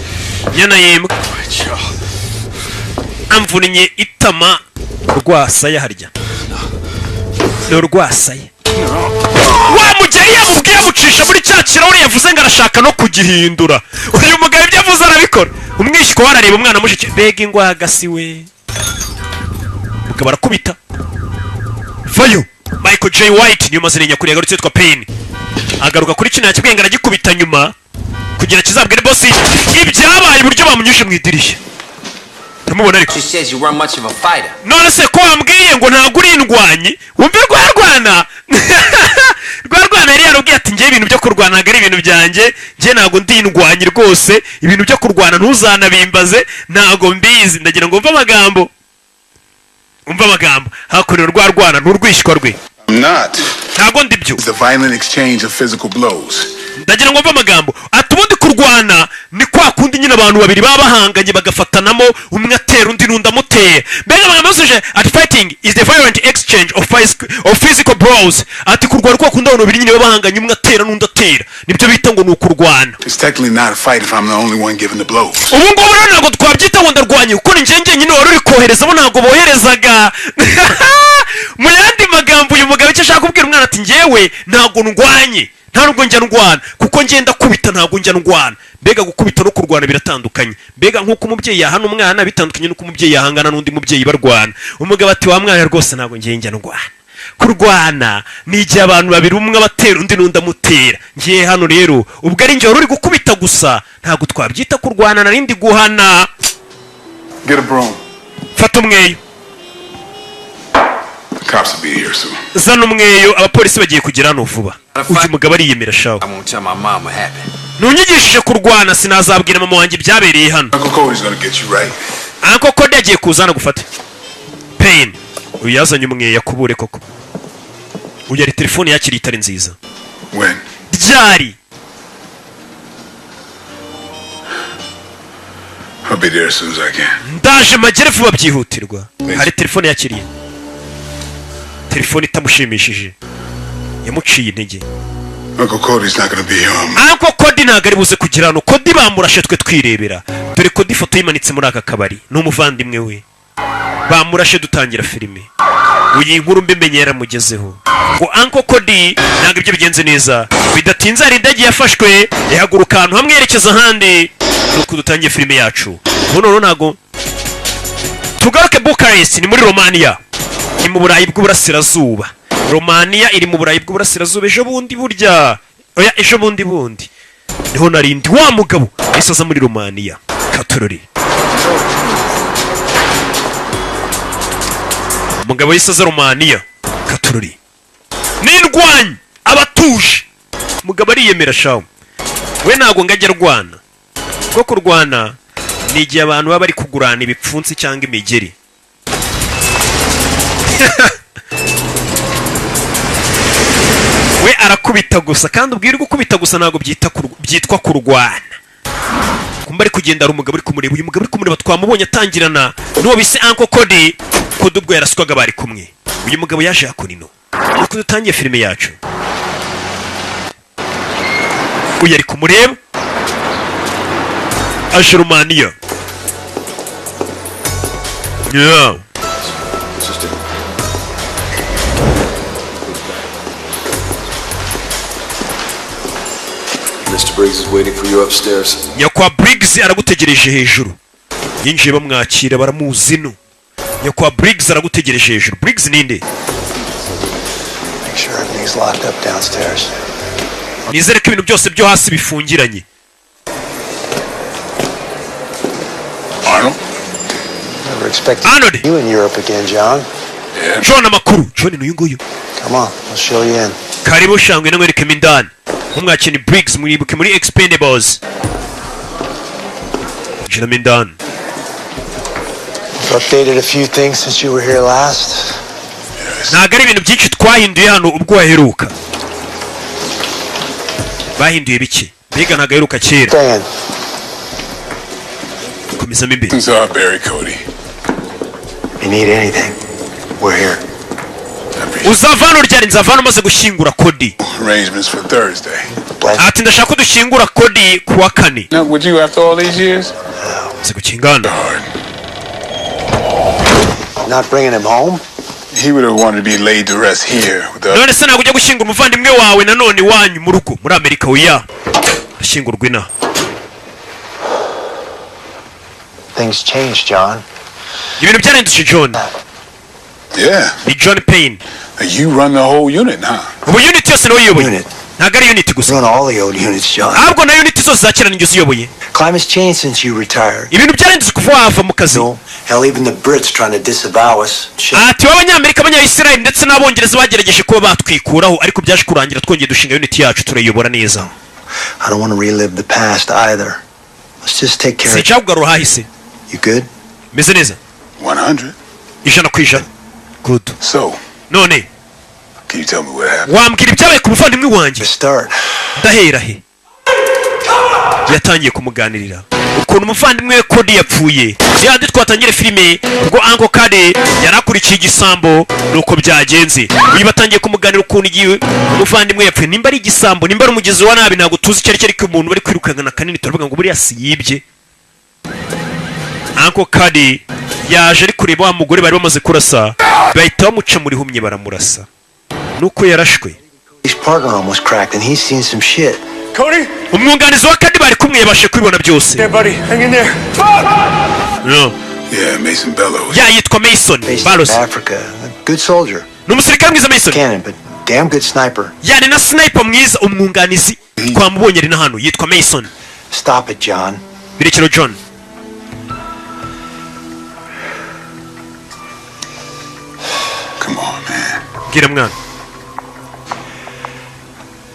Nyana y'imbwa, amvunnye itama. Rwasaya harya ni urwasaya. Wa mugeri yamubwiye amucisha muri cya kirahure yavuze ngo arashaka no kugihindura. Uyu mugabo ibyo avuze arabikora. Umwishywa we arareba umwana mushike, mbega ingwagasi we. Mugabo arakubita vayo. Michael J White niyo mazina nyakuri yagarutse yitwa Payne, agaruka kuri kino yakibwiye ngo aragikubita nyuma kugira kizabwire bosi ibyabaye, uburyo bamunyuje mu idirishya. Uramubona ariko. She says you weren't much of a fighter. None se ko wambwiye ngo ntabwo uri indwanyi? Wumve rwarwana rwarwana, yari yarubwiye ati: "Ngewe ibintu byo kurwana ntabwo ari ibintu byanjye, njye ntabwo ndi indwanyi rwose, ibintu byo kurwana ntuzanabimbaze, ntabwo mbizi." Ndagira ngo umve amagambo hakuno. Rwarwana nturwishywa rwe. I'm not. Ntabwo ndi byo. It's the violent exchange of physical blows. Ndagira ngo mve amagambo ati: "Ubundi kurwana ni kwa kundi nyine abantu babiri baba bahanganye, bagafatanamo, umwe atera undi n'undi amutera." Mbega amagambo yasuje ati: "Fighting is the violent exchange of physical blows." Ati: "Kurwana kwa kundi abantu babiri nyine baba bahanganye, umwe atera n'undi atera, nibyo bita ngo ni ukurwana." It's technically not a fight if I'm the only one giving the blows. Ubu ngubu rero ntabwo twabyita ngo ndarwanye, kuko ni njye njyenyine wari uri kohereza, bo ntabwo boherezaga. Mu yandi magambo, uyu mugabo icyo ashaka kubwira umwana ati: "Njyewe ntabwo ndwanye, nta nubwo njya ndwana, kuko ngenda kubita, ntabwo njya ndwana." Mbega gukubita no kurwana biratandukanye. Mbega nk'uko umubyeyi yahana umwana bitandukanye n'uko umubyeyi yahangana n'undi mubyeyi barwana. Umugabo ati: "Wa mwana, rwose ntabwo ngiye njya ndwana. Kurwana ni igihe abantu babiri, umwe abatera undi n'undi amutera. Ngiye hano rero, ubwo ari njye wari uri gukubita gusa, ntabwo twabyita kurwana, narindi guhana." Get a broom. Fata umweyo. The cops will be here soon. Zana umweyo, abapolisi bagiye kugera hano vuba. Uyu mugabo ariyemera shawe. I won't tell my mom what happened. Ntunyigishije kurwana, sinazabwira mama wanjye ibyabereye hano. Uncle Cody's gonna get you right. Uncle Cody agiye kuza hano gufate Payne. Uyu yazanye umweyo akubure koko. Uyu yari telefone yakiriye itari nziza. When? Ryari? I'll be there as soon as I can. Ndaje magere vuba byihutirwa. Hari telefone yakiriye, telefone itamushimishije, yamuciye intege. Uncle Cody's not gonna be home. Uncle Cody ntabwo ari buze kugira hano. Cody bamurashe twe twirebera. Dore Cody, ifoto yimanitse muri aka kabari, ni umuvandimwe we bamurashe dutangira filime. Uyu inkuru mbimenye yaramugezeho ngo Uncle Cody ntabwo ibyo bigenze neza. Bidatinze hari indege yafashwe, ihaguruka ahantu hamwe yerekeza ahandi. Nuko dutangiye filime yacu ubu noneho ntabwo tugaruke. Bukarest ni muri Romania, ni mu Burayi bw'Uburasirazuba. Romania iri mu Burayi bw'Uburasirazuba. Ejo bundi burya, oya, ejo bundi bundi niho narindi. Wa mugabo yahise aza muri Romania katorori. Umugabo yahise aza Romania katorori n'indwanyi abatuje. Umugabo ariyemera shawo, we ntabwo ngo ajya arwana, kuko kurwana ni igihe abantu baba bari kugurana ibipfunsi cyangwa imigeri. We arakubita gusa, kandi ubwira gukubita gusa ntabwo byitwa kurwana. Kumba ari kugenda, hari umugabo uri kumureba. Uyu mugabo uri kumureba twamubonye atangirana n'uwo bise Uncle Cody. Cody ubwo yaraswaga bari kumwe. Uyu mugabo yaje hakuno nuko dutangiye filime yacu. Uyu ari kumureba, aje Romaniya, yeah. Sister. Mr. Briggs is waiting for you upstairs. Nyakwa Briggs aragutegereje hejuru. Yinjiye bamwakira, baramuzi no nyakwa Briggs aragutegereje hejuru. Briggs ninde? Make sure everything's locked up downstairs. Nizere ko ibintu byose byo hasi bifungiranye. Arnold? Never expected Arnold. you in Europe again, John. Yeah. John, amakuru John ni uyu nguyu. Come on, I'll show you in. Karibu shangwe, namwerekemo indani. Nkumwakira ni Briggs, mwibuke muri Expendables. Jinamo indani. We've updated a few things since you were here last. Ntabwo ari ibintu byinshi twahinduye hano ubwo waheruka, bahinduye bike. Mbega ntabwo aheruka kera. Dan, Komezamo imbere. Things are Barry Cody. you need anything, we're here. I appreciate Uzava hano ryari? Nzava hano umaze gushyingura Cody. arrangements for Thursday. Bless. Ati: "Ndashaka ko dushyingura Cody ku wa kane." Now, would you after all these years? Maze gukingana. Hard. Not bringing him home? He would have wanted to be laid to rest here with the None se ntabwo ujya gushyingura umuvandimwe wawe nanone iwanyu mu rugo muri Amerika? Oya, ashyingurwa inaha. Things changed, John. Ibintu byarahindutse, John. Yeah. Ni John Payne. You run the whole unit, huh? Ubu unit yose niwe uyiyoboye. Unit. Ntabwo ari unit gusa. Run all the old units, John. Ahubwo na unit zose za kera ninjye uziyoboye. Climate's changed since you retired. Ibintu byarahindutse kuva wava mu kazi. No, Hell, even the Brits trying to disavow us. Shit. Ati b'Abanyamerika, Abanyayisirayeli ndetse n'Abongereza bagerageje kuba batwikuraho, ariko byaje kurangira twongeye dushinga unit yacu, turayiyobora neza. I don't want to relive the past either. Let's just take care of Sinshaka kugarura ahahise. You good? Meze neza. 100. 100%. Good. So, None can you tell me what happened? wambwira ibyabaye ku muvandimwe wanjye? Start. Ndahera he? Yatangiye kumuganirira ukuntu umuvandimwe we Kodi yapfuye. Yandi twatangire filime ubwo Uncle Cody yari akurikiye igisambo, nuko byagenze. Uyu batangiye kumuganira ukuntu igihe umuvandimwe yapfuye, nimba ari igisambo, nimba ari umugizi wa nabi, ntabwo tuzi icyo ari cyo, ariko umuntu bari kwirukankana kanini turavuga ngo buriya si yibye. Uncle Cody yaje ari kureba wa mugore bari bamaze kurasa, bahita bamuca muri humye baramurasa, nuko yarashwe. His partner almost cracked, and he's seen some shit. Cody? Umwunganizi wa Cody bari kumwe yabashe kubibona byose. Yeah, buddy. Hang in there. No. Yeah, Mason Bellows. Ya, yitwa Mason Based in Baros. Africa. A good soldier. Ni umusirikare mwiza Mason. Cannon, but damn good sniper. Yani na sniper mwiza. Umwunganizi twamubonye ari na hano, yitwa Mason. Stop it, John. Birekero John. Come on, man. Bwira mwana.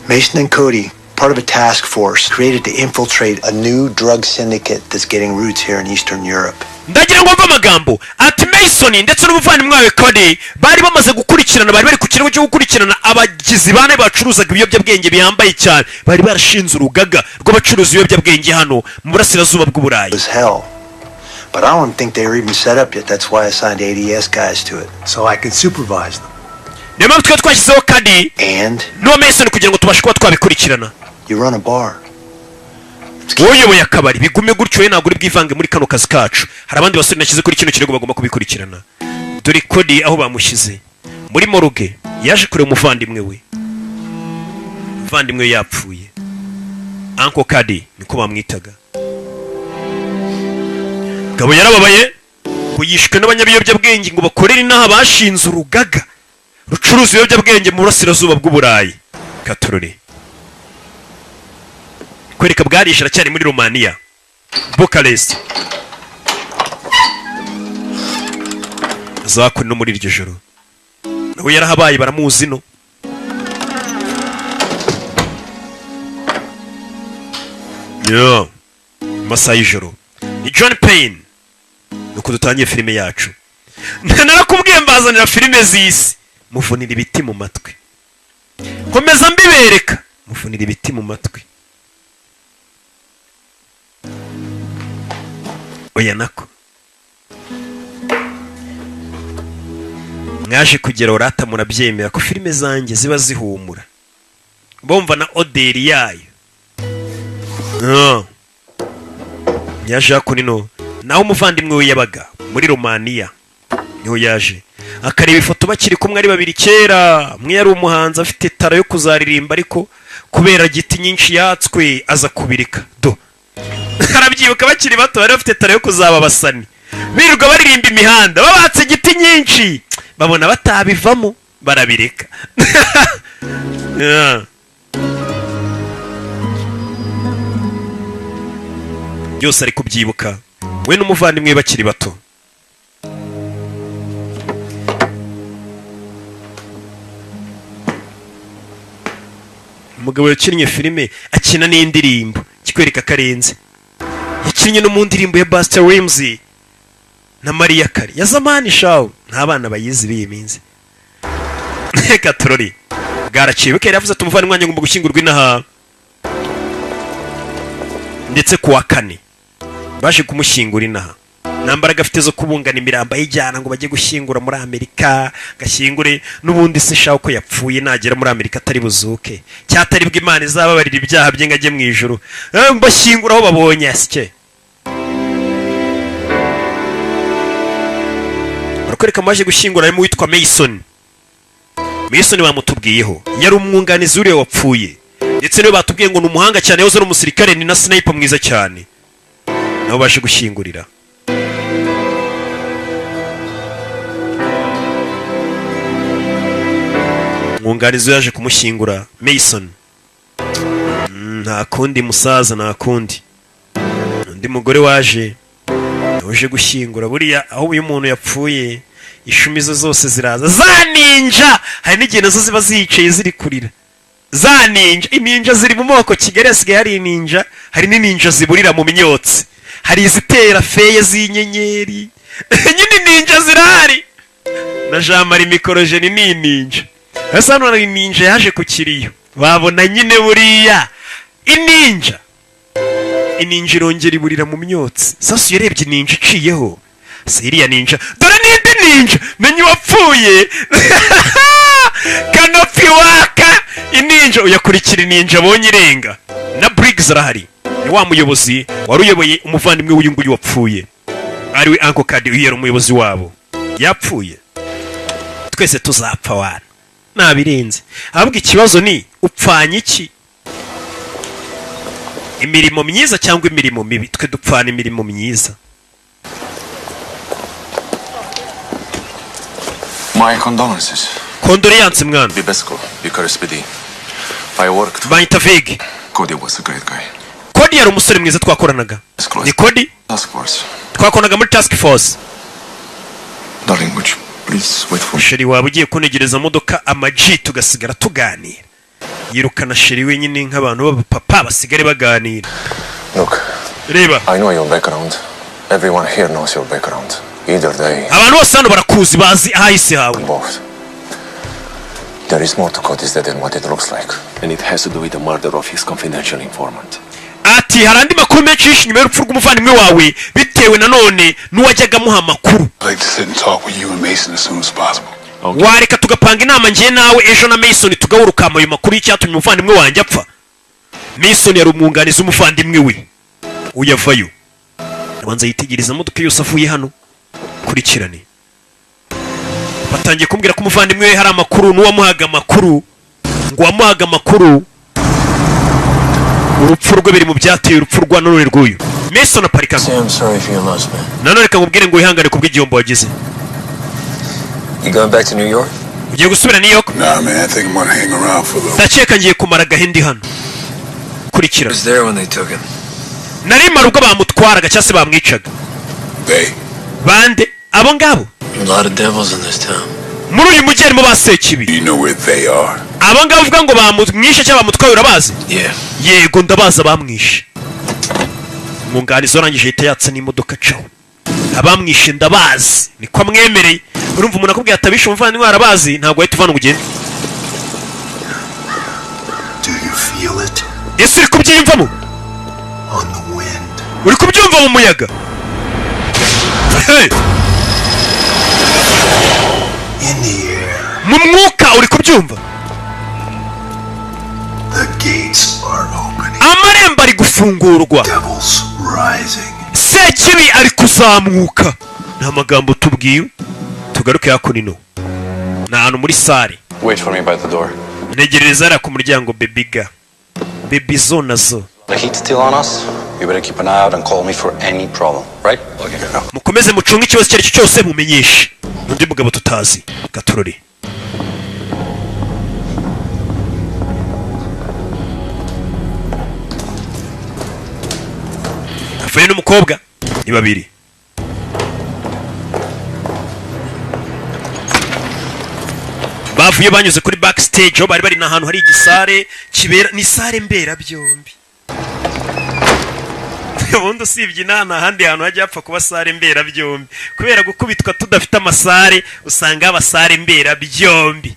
Mason and Cody, part of a task force created to infiltrate a new drug syndicate that's getting roots here in Eastern Europe. Ndagira ngo mve amagambo. Ati Mason ndetse n'umuvandimwe wawe Cody bari bamaze gukurikirana, bari bari ku kirego cyo gukurikirana abagizi ba nabi bacuruzaga ibiyobyabwenge bihambaye cyane. Bari barashinze urugaga rw'abacuruza ibiyobyabwenge hano mu burasirazuba bw'Uburayi. It was hell. But I don't think they were even set up yet. That's why I signed ADS guys to it. So I can supervise them. Niyo mpamvu twari twashyizeho Cody And n'uwo Mason kugira ngo tubashe kuba twabikurikirana. you run a bar. Wowe uyoboye akabari, bigume gutyo, we ntabwo uri bwivange muri kano kazi kacu. Hari abandi basore nashyize kuri kino kirego bagomba kubikurikirana. Dore Cody aho bamushyize muri morgue, yaje kureba umuvandimwe we. Umuvandimwe we yapfuye. Uncle Cody niko bamwitaga. Gabo yarababaye ngo yishwe n'abanyabiyobyabwenge ngo bakorere inaha, bashinze urugaga rucuruza ibiyobyabwenge mu burasirazuba bw'Uburayi. Katorore kwereka bwarishe, aracyari muri Romania, Bucharest. Zakwe no muri iryo joro nawe yarahabaye, baramuzi no yo mu masaha y'ijoro. Ni John Payne. Nuko dutangiye filime yacu. Narakubwiye mbazanira filime z'isi, muvunira ibiti mu matwi, komeza mbibereka, muvunira ibiti mu matwi. Oya, nako mwaje kugera urata murabyemera ko filime zanjye ziba zihumura, bumva na odeur yayo. Ah. Yaje hakuno naho umuvandimwe we yabaga muri Romaniya, niho yaje akareba ifoto bakiri kumwe ari babiri kera. Umwe yari umuhanzi afite talent yo kuzaririmba, ariko kubera giti nyinshi yatswe aza kubirika. Do arabyibuka, bakiri bato bari bafite talent yo kuzaba abasani, birirwa baririmba imihanda, babatse igiti nyinshi, babona batabivamo barabireka. Yeah. Byose ari kubyibuka, we n'umuvandimwe we bakiri bato. Umugabo yakinnye filime, akina n'indirimbo, kikwereka ko arenze. Yakinnye no mu ndirimbo ya Busta Rhymes na Mariah Carey ya zamani shawu, nta bana bayizi b'iyi minsi. Reka turori bwaraciye bukera. Yavuze ati umuvandimwe wanjye ngomba gushyingurwa inaha. Ndetse ku wa kane baje kumushyingura inaha. Nta mbaraga afite zo kubungana imirambo ayijyana ngo bajye gushyingura muri Amerika, gashyingure n'ubundi se shaho ko yapfuye, nagera muri Amerika atari buzuke, cyatari bwo Imana izababarira ibyaha bye ngo ajye mu ijuru. Bashyingura aho babonye asike. Barakwereka amaje gushyingura, harimo uwitwa Mason. Mason bamutubwiyeho yari umwunganizi uriya wapfuye, ndetse niwe batubwiye ngo ni umuhanga cyane, yahoze ari umusirikare, ni na sniper mwiza cyane. Nabo baje gushyingurira. Umwunganizi we yaje kumushyingura Mason. Nta kundi musaza, nta kundi. Undi mugore waje nawe. Uje gushyingura buriya, aho uyu muntu yapfuye, ishumi ze zose ziraza, za ninja. Hari n'igihe nazo ziba ziyicaye ziri kurira, za ninja. Ininja ziri mu moko. Kigali hasigaye hari ininja, hari n'ininja ziburira mu myotsi, hari izitera feye z'inyenyeri. Nyine ninja zirahari. Na Jean Marie Mikorojeni ni ininja. Ese hano hari ininja yaje ku kiriyo, babona nyine buriya ininja, ininja irongera iburira mu myotsi. Sasu yarebye ininja iciyeho, si iriya ninja, dore n'indi ninja, menya uwapfuye kanopi waka ininja. Uyakurikira ininja abonye irenga. Na Briggs arahari, ni wa muyobozi wari uyoboye umuvandimwe w'uyu nguyu wapfuye, ariwe Uncle Cody. Uyu yari umuyobozi wabo, yapfuye. Twese tuzapfa wana, nabirenze. Ahubwo ikibazo ni upfanye iki? Imirimo myiza cyangwa imirimo mibi? Twe dupfana imirimo myiza. My condolences. Condoléances, mwana. Bibesco, Bucharest PD. I worked. Banyita Vig. Cody was a great guy. Cody yari umusore mwiza twakoranaga. Ni Cody. Task force. Twakoranaga muri task force. Darling, would you please wait for me? Chérie, waba ugiye kunegereza modoka amaji tugasigara tuganira? Yirukana chérie wenyine, nk'abantu b'abapapa basigare baganira. Look, Reba. I know your background. Everyone here knows your background. Either they, Abantu bose hano barakuzi, bazi ahahise hawe. both. There is more to Cody's death than what it looks like. And it has to do with the murder of his confidential informant. Ati hari andi makuru menshi yishe inyuma y'urupfu rw'umuvandimwe wawe, bitewe nanone n'uwajyaga amuha amakuru. I'd like to sit and talk with you and Mason as soon as possible. Wareka tugapanga inama njye nawe ejo na Mason, tugahura ayo makuru y'icyatumye umuvandimwe wanjye apfa. Mason yari umwunganizi w'umuvandimwe we. Uyavayo, abanza yitegereza imodoka yose avuye hano. Kurikirane, batangiye kumbwira ko umuvandimwe we hari amakuru n'uwamuhaga amakuru, ngo uwamuhaga amakuru urupfu rwe biri mu byateye urupfu rwa none rw'uyu Mason. Aparika. I'm sorry for your loss, man. Nanone reka nkubwire ngo wihangane kubw'igihombo wagize. You going back to New York? Ugiye gusubira New York? Nah, man, I think I'm gonna hang around for a little. Ndakeka ngiye kumara agahindi hano. Kurikira. was there when they took him. Nari mara ubwo bamutwaraga cyangwa se bamwicaga. They. Bande abo ngabo? A lot of devils in this town. Muri uyu mujyi harimo ba sekibi. You know where they are. Abo ngabo uvuga ngo bamwishe cyangwa bamutwaye, urabazi? Yeah. Yego, ndabazi abamwishe. Umwunganizi warangije ahita yatsa n'imodoka acaho. Abamwishe ndabazi, niko amwemereye. Urumva umuntu akubwiye atabishe umuvandimwe arabazi, ntabwo wahita uvana ugende. Do you feel it Ese uri kubyiyumvamo? on the wind? Uri kubyumva mu muyaga? Hey! In the air? Mu mwuka uri kubyumva? The gates are opening. Amarembo ari gufungurwa. Devils rising. Sekibi ari kuzamuka. Ni amagambo tubwiwe. Tugaruke hakuno, ni ahantu muri salle. Wait for me by the door. Ntegerereza hariya ku muryango. Bebiga bebi zo nazo. The heat's still on us. You better keep an eye out and call me for any problem, right? Okay. Mukomeze mucunge, ikibazo icyo ari cyo cyose mumenyeshe. Undi mugabo tutazi gatorore. Avuye n'umukobwa, ni babiri. Bavuye banyuze kuri backstage aho bari bari, ni ahantu hari igisare kibera, ni salle mberabyombi. Ubundi usibye inaha nta handi hantu hajya hapfa kuba salle mberabyombi. Kubera gukubitwa tudafite amasalle, usanga haba salle mberabyombi.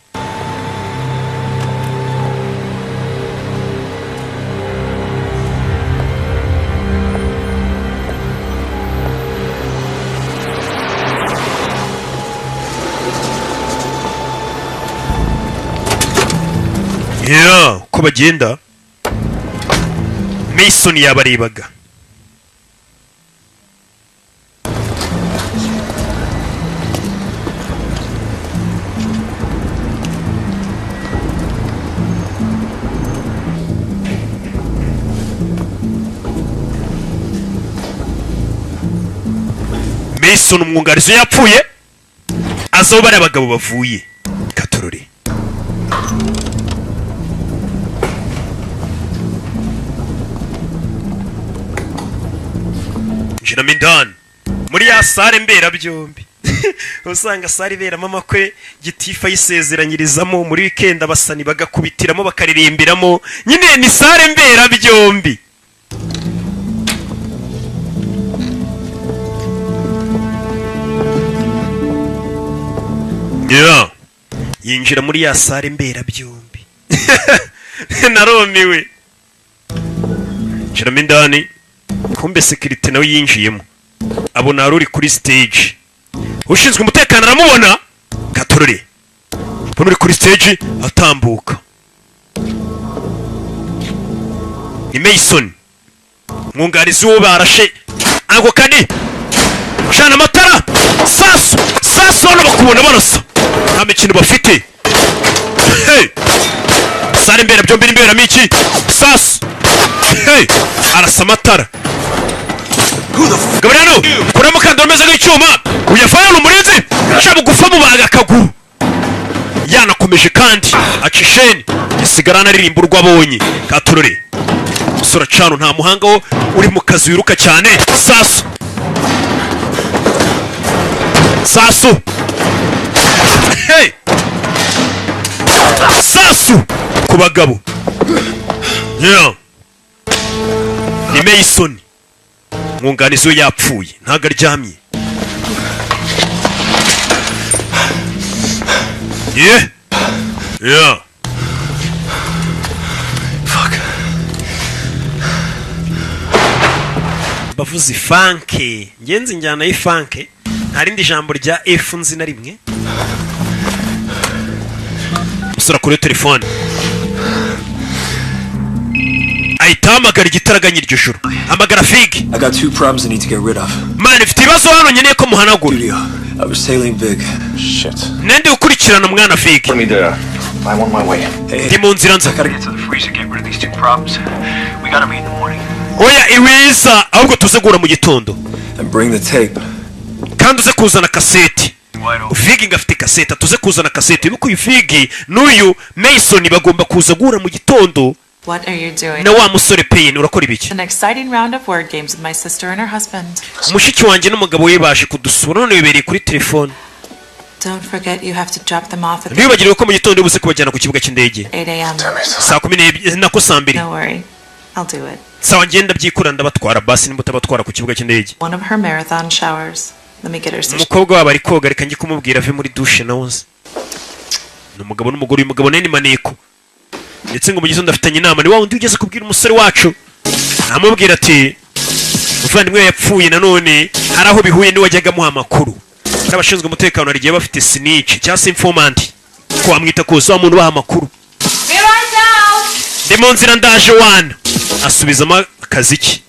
Yeah, uko bagenda Mason yabarebaga. Mason umwungarizi yapfuye, aza aho bariya bagabo bavuye katorore. Jinamo indani Muri ya salle mberabyombi, usanga salle iberamo amakwe, gitifu ayisezeranyirizamo, muri weekend abasani bagakubitiramo, bakaririmbiramo. Nyine ni salle mberabyombi. Yeah. Yinjira muri ya salle mberabyombi, narumiwe. Yinjiramo indani, kumbe sécurité nawe yinjiyemo, abona hari uri kuri stage. Ushinzwe umutekano aramubona, katorore, abona uri kuri stage atambuka ni Mason, mwunganizi w'uwo barashe. Ako kani cana amatara, sasu sasu. Hano bakubona barasa, nta mikino bafite. Hey! Salle mberabyombi n'imberamo iki? Sasu, hey! Arasa amatara. Gabriel, kuramo umukandara umeze nk'icyuma, uyavana umurinzi aca bugufa, mubaga akaguru. Yanakomeje kandi aca isheni, asigara anaririmba urwo abonye. Katurore, umusore acana, nta muhanga wo uri mu kazi wiruka cyane. Sasu sasu, hey! Sasu ku bagabo. Yeah. Ni Mason, mwunganizi we yapfuye, ntabwo aryamye. Yeah. Fuck. Bavuze fuck, ngenzi njyana y'ifuck, nta rindi jambo rya F nzi na rimwe. Umusore akuriye telefone, ahita ahamagara igitaraganya iryo joro, hamagara Fig. I got two problems I need to get rid of. Man, mfite ibibazo hano nkeneye ko muhanagura. Studio. I was sailing big. Shit. Nende ukurikirana umwana Fig. Put me there. I'm on my way. Hey, Ndi mu nzira nza. I gotta get to the freezer, get rid of these two problems. We gotta meet in the morning. Oya, iwiza, ahubwo tuze guhura mu gitondo. And bring the tape. Kandi uze kuzana kaseti. Wide open. Fig ngo afite kaseti, tuze kuzana kaseti. Wibuke uyu Fig n'uyu Mason bagomba kuza guhura mu gitondo. What are you doing? Na wa musore Payne, urakora ibiki? An exciting round of word games with my sister and her husband. Mushiki wanjye n'umugabo we baje kudusura, none bibereye kuri telefone. Don't forget you have to drop them off at Ntiwibagirwe ko mu gitondo buze kubajyana ku kibuga cy'indege. 8 a.m. Saa 12, nako saa 2. No worry. I'll do it. Sawa, ngenda byikura, ndabatwara basi nimba utabatwara ku kibuga cy'indege. One of her marathon showers. Let me get her so Umukobwa wabo ari koga, reka njye kumubwira ave muri douche. Nawe uzi ni umugabo n'umugore, uyu mugabo nawe ni maneko, ndetse ngo mu gitondo afitanye inama ni wa wundi ugeze kubwira umusore wacu, amubwira ati umuvandimwe we yapfuye. Nanone hari aho bihuye n'uwajyaga amuha amakuru. Hari abashinzwe umutekano, hari igihe bafite snitch cyangwa se informant, ko wamwita kose, wa muntu ubaha amakuru. Ndi mu nzira, ndaje wana. Asubizamo akaziki,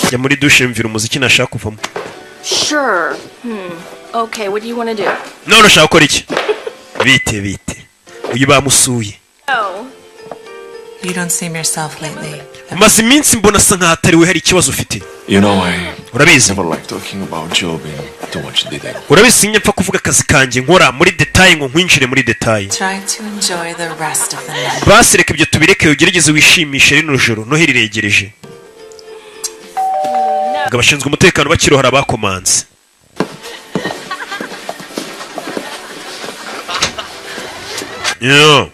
jya muri douche, yumvira umuziki, nashaka kuvamo. Sure. Okay, what do you want to do? None ushaka gukora iki? Bite bite, uyu bamusuye. Oh. You don't seem yourself lately. Umaze iminsi mbona asa nkaho atari we, hari ikibazo ufite. You know, I Urabizi, never like talking about job in too much detail. urabizi sinjya mpfa kuvuga akazi kanjye nkora muri détail, ngo nkwinjire muri détail. Try to enjoy the rest of the night. Basi reka ibyo tubireke, ugerageze wishimishe rino joro, Noheli iregereje. Ngo abashinzwe umutekano bakirohora abakomanze. Yeah.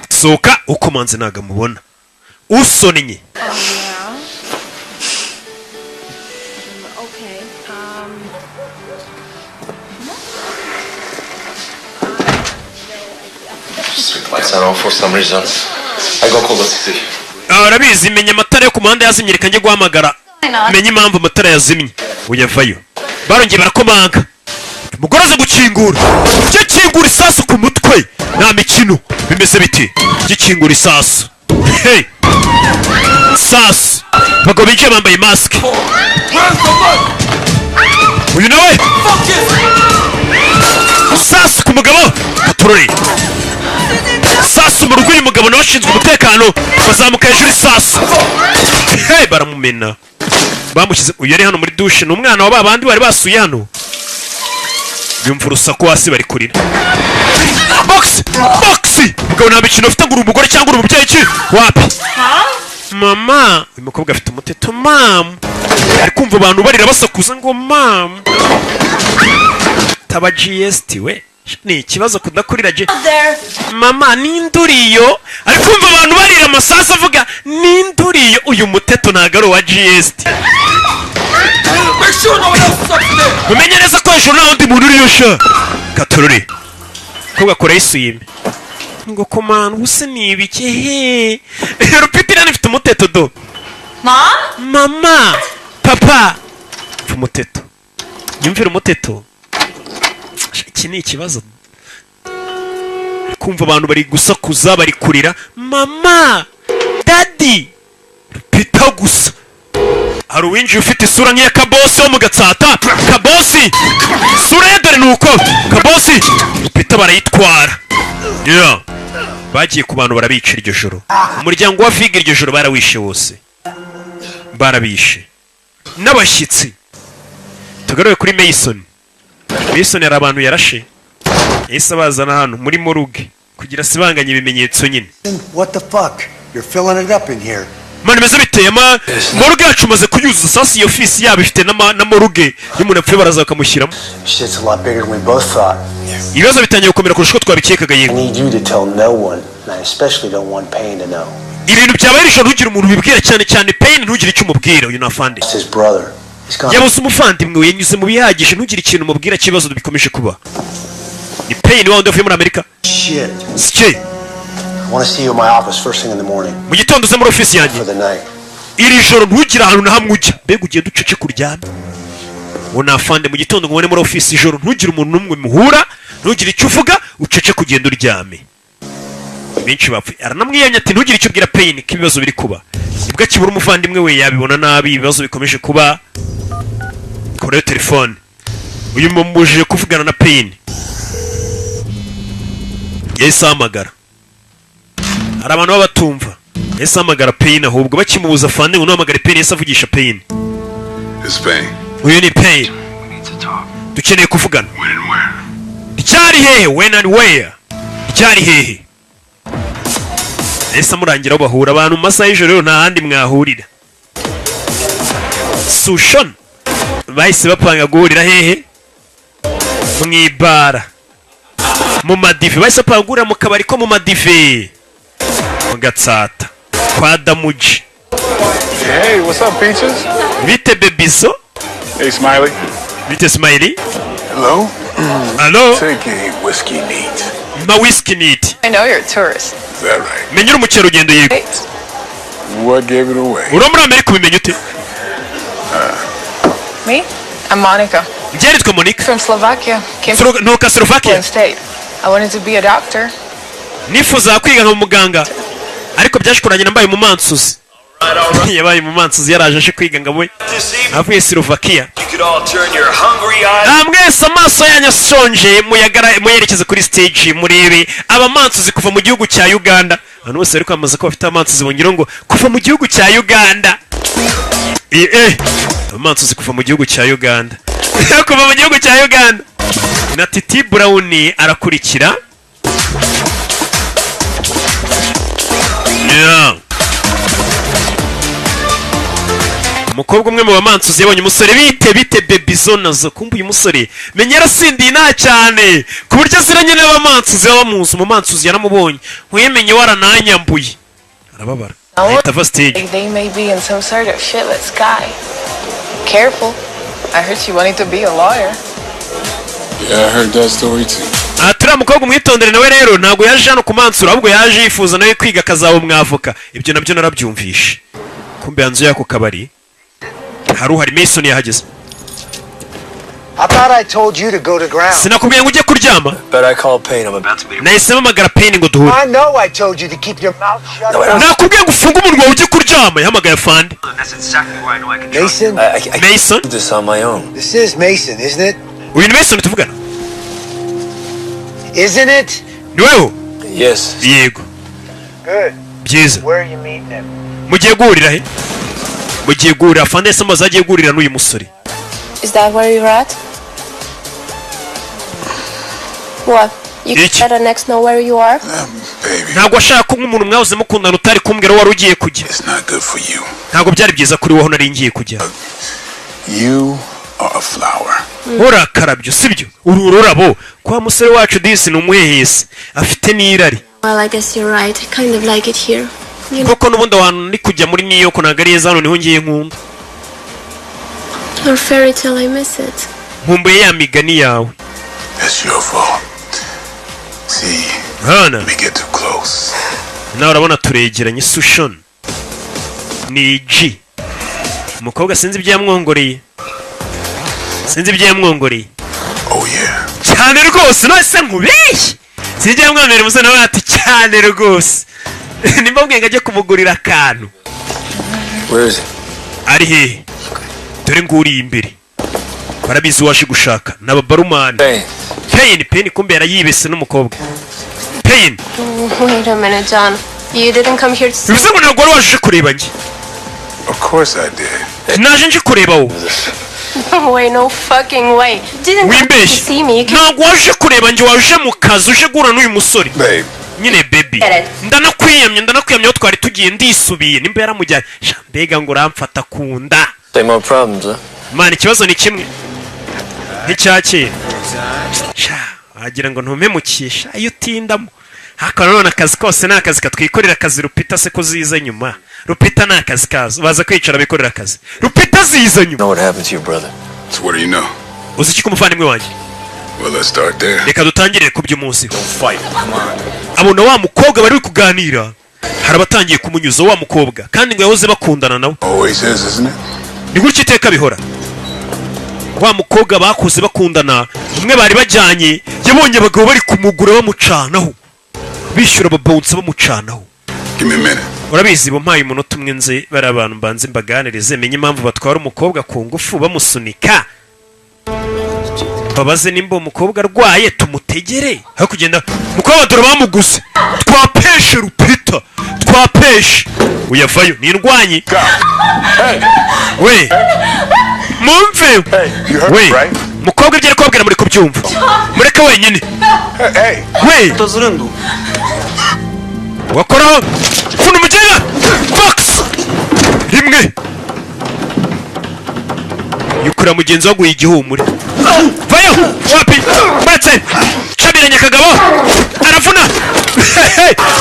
Sohoka, ukomanze ntabwo amubona, usonnye. Oh, yeah? Okay. Street lights are off for some reason. I go call the city. Ah, urabizi, menya amatara yo ku muhanda yazimye, reka njye guhamagara menye impamvu amatara yazimye. Uyavayo, barongeye barakomanga, umugore aza gukingura. Gikingura, isasu ku mutwe, nta mikino. Bimeze biti? Gikingura, isasu. Hey! Sasu, abagabo binjiye bambaye masike, uyu nawe sasu ku mugabo, katurore, sasu mu rugo. Uyu mugabo nawe ashinzwe umutekano, bazamuka hejuru, isasu. Hey, baramumena, bamushyize. Uyu yari hano muri douche, ni umwana wa ba bandi bari basuye hano. Yumva urusaku hasi, bari kurira. Box box, mugabo nta mikino ufite, ngo uri umugore cyangwa uri umubyeyi ki? Wapi mama, uyu mukobwa afite umuteto. Mama, Ari kumva abantu barira, basakuza ngo mama. Taba GST we, ni ikibazo kudakurira G. There. Mama, ninduriyo. Ari kumva abantu barira, amasasu avuga, ninduriyo. Uyu muteto ntabwo ari uwa GST. Make sure no one else is up there. Mumenye neza ko hejuru nta wundi muntu uriyo. Sha katorore ko gakora yisuyime ngo komanda ubuse ni ibiki he? Rupipirani ifite umuteto do. Mom? Mama, papa, mva umuteto, nyumvira umuteto. Iki ni ikibazo. Kumva abantu bari gusakuza, bari kurira, mama, daddy, Rupita gusa. Hari uwinjiye ufite isura nk'iya Kabosi wo mu Gatsata. Kabosi isura ye dore ni uko. Kabosi Rupita barayitwara. Yeah. Bagiye ku bantu barabica iryo joro. Umuryango wa Viga iryo joro barawishe wose, barabishe n'abashyitsi. Tugaruke kuri Mason. Mason hari abantu yarashe, yahise abazana hano muri morgue kugira asibanganye ibimenyetso nyine. What the fuck? You're filling it up in here. Mani meze biteye ama morgue yacu umaze kuyuzuza. Sasa iyo ofisi yabo ifite na morgue, iyo umuntu apfuye baraza bakamushyiramo. Shit's a lot bigger than we both thought. Ibibazo bitangiye gukomera kurusha uko twabikekaga. I Yego. need you to tell no one, and I especially don't want Payne to know. Ibintu byabaye ijoro ntugire umuntu ubibwira, cyane cyane Payne, ntugire icyo umubwira. Uyu ni afande. It's his brother. He's gone. Yabuze umuvandimwe we, yanyuze mu bihagije, ntugire ikintu umubwira cy'ibibazo bikomeje kuba. Ni Payne wa wundi wavuye muri Amerika. Shit. Sike. I want to see you in my office first thing in the morning. Mu gitondo uze muri ofisi yanjye. For the night. Iri joro ntugire ahantu na hamwe ujya, mbega ugenda ucece kuryame. Uwo ni afande. Mu gitondo ngo ubone muri ofisi. Ijoro ntugire umuntu n'umwe muhura, ntugire icyo uvuga, ucece kugenda uryame. Benshi bapfuye. Aranamwiyamye ati ntugire icyo ubwira Payne ko ibibazo biri kuba. Nibwo akibura umuvandimwe we, yabibona nabi ibibazo bikomeje kuba. Koreyo telefone, uyu mumubujije kuvugana na Payne. Yahise ahamagara. Hari abantu baba batumva. Yahise ahamagara Payne, ahubwo bakimubuza afande ngo ntuhamagare Payne, yahise avugisha Payne. It's Payne. Uyu ni Payne. Dukeneye kuvugana. Ryari, hehe? When and where? Ryari, hehe? Yahise amurangira aho bahura. Abantu mu masaha y'ijoro rero nta handi mwahurira. Sushon bahise bapanga guhurira hehe? Mu ibara, mu madive. Bahise bapanga guhurira mu kabari ko mu madive mu Gatsata kwa Damuji. Hey, what's up, Peaches? Bite, bebizo? Hey, Smiley. Bite, Smiley? Hello? Hello? Take a whiskey neat. Ma whisky neat. I know you're a tourist. Is that right? Menya uri umukerarugendo, yego. What gave it away? Uri muri Amerika, ubimenya ute? Me? I'm Monica. Njye nitwa Monica. From Slovakia. Came Nturuka Slovakia. from State. I wanted to be a doctor. Nifuzaga kwiga nka muganga, ariko byaje kurangira mbaye umumansuzi. Yabaye umumansuzi, yaraje aje kwiga ngo abe avuye Slovakia. You could all turn your hungry eyes. Ah, mwese amaso yanyu ashonje muyerekeze kuri stage, murebe abamansuzi kuva mu gihugu cya Uganda. Abantu bose bari kwamamaza ko bafite abamansuzi, bongeraho ngo kuva mu gihugu cya Uganda. Abamansuzi kuva mu gihugu cya Uganda, kuva mu gihugu cya Uganda. Na Titi Brown arakurikira. Yeah. Umukobwa umwe mu bamansuzi yabonye umusore, bite bite bebizo nazo. Kumva uyu musore menya yarasindiye nta cyane ku buryo aziranye n'abamansuzi baba bamuzi. Umumansuzi yaramubonye, nkuyemenye warananyambuye, arababara, ahita ava stage. Like they may be in some sort of shitless sky. Careful. I heard she wanted to be a lawyer. Yeah, I heard that story too. Aha turiya mukobwa umwitondere nawe rero, ntabwo yaje hano kumansura, ahubwo yaje yifuza nawe kwiga akazaba umwavoka. Ibyo nabyo narabyumvishe. Kumbe hanze y'ako kabari hari uhari. Mason yahageze. I thought I told you to go to ground. Sinakubwiye ngo ujye kuryama? But I called Payne. I'm about to meet him. Nahise mpamagara Payne ngo duhure. I know I told you to keep your mouth shut. Nakubwiye ngo ufunge umunwa wawe ujye kuryama. Yahamagaye afande. That's exactly where I know I can trust Mason, I Mason. do this on my own. This is Mason, isn't it? Uyu ni Mason tuvugana? Isn't it? Ni wewe? Yes. Yego. Good. Byiza. Where are you meeting him? Mugiye guhurira he? Mugiye guhurira? Afande yahise amaze agiye guhurira n'uyu musore. Is that where you're at? What? You can let an ex know where you are. Ntabwo washaka ko nk'umuntu mwahoze mukundana utari kumbwira aho wari ugiye kujya. Ntabwo byari byiza kuri wowe aho nari ngiye kujya. You are a flower. Urakarabyo, sibyo? Uru ururabo kwa musore wacu disi ni umuhehesi, afite n'irari. Well, I guess you're right. I kind of like it here. You know, Koko n'ubundi ahantu ndi kujya muri New York ntabwo ari heza, hano niho ngiye nkunda. Your fairy tale, I miss it. Nkumbuye ya migani yawe. It's your fault. See, Hana we get too close. Nawe urabona turegeranye. Sushon ni G, umukobwa sinzi ibyo yamwongoreye, sinzi ibyo yamwongoreye. Oh yeah. Cyane rwose, none se nkubeshye? Sinzi ibyo yamwongoreye. Umusore nawe ati cyane rwose, nimba mbwiye ngo ajye kumugurira akantu. Where is he? Ari hehe? Dore nguriye imbere, barabizi uwaje gushaka ni ababarumani. Payne, Payne, kumbe yarayibese n'umukobwa Payne. Wait a minute, John. You didn't come here to see. Bivuze ngo ntabwo wari waje kureba njye? Of course I did. Naje nje kureba wowe. No way, no fucking way. You didn't come here to Wimbeshye. see me. You came. Ntabwo waje kureba njye, waje mu kazi, uje guhura n'uyu musore nyine, baby. Get it. Ndanakwiyamye, ndanakwiyamye, aho twari tugiye ndisubiye nimba yaramujyanye. Sha, mbega ngo uramfata ku nda. Same old problems, huh? Mana, ikibazo ni kimwe nk'icya kera. Sha, wagira ngo ntumemukisha iyo utindamo. Ariko nanone akazi kose ni akazi, katwikorera akazi. Rupita se ko ziza nyuma? Rupita ni akazi kazo, baza kwicara bikorera akazi, Rupita ziza nyuma. Know what happened to your brother? So what do you know? Uzi iki ku muvandimwe wanjye? Well, let's start there. Reka dutangire ku by'umunsi. Abona wa mukobwa bari kuganira, hari abatangiye kumunyuza wa mukobwa, kandi ngo yahoze bakundana nawe. Always is, isn't it? Ni gutya iteka bihora. Wa mukobwa bakuze bakundana, umwe bari bajyanye, yabonye abagabo bari kumugura bamucanaho, bishyura ababonsa bamucanaho. Give me a minute. Urabizi, bumpaye umunota umwe nze bari abantu mbanze mbaganirize, menye impamvu batwara umukobwa ku ngufu bamusunika, babaze nimba uwo mukobwa arwaye tumutegere aho kugenda. Mukobwa dore bamuguze, twapeshe Rupita, twapeshe. Uyavayo ni indwanyi we, mumve we, mukobwa ibyo ari kubabwira muri kubyumva? Mureke wenyine we, wakoraho funa umugenda box rimwe yukurira mugenzi waguye igihumure. Vayo wapi, uretse cabiranye akagabo aravuna,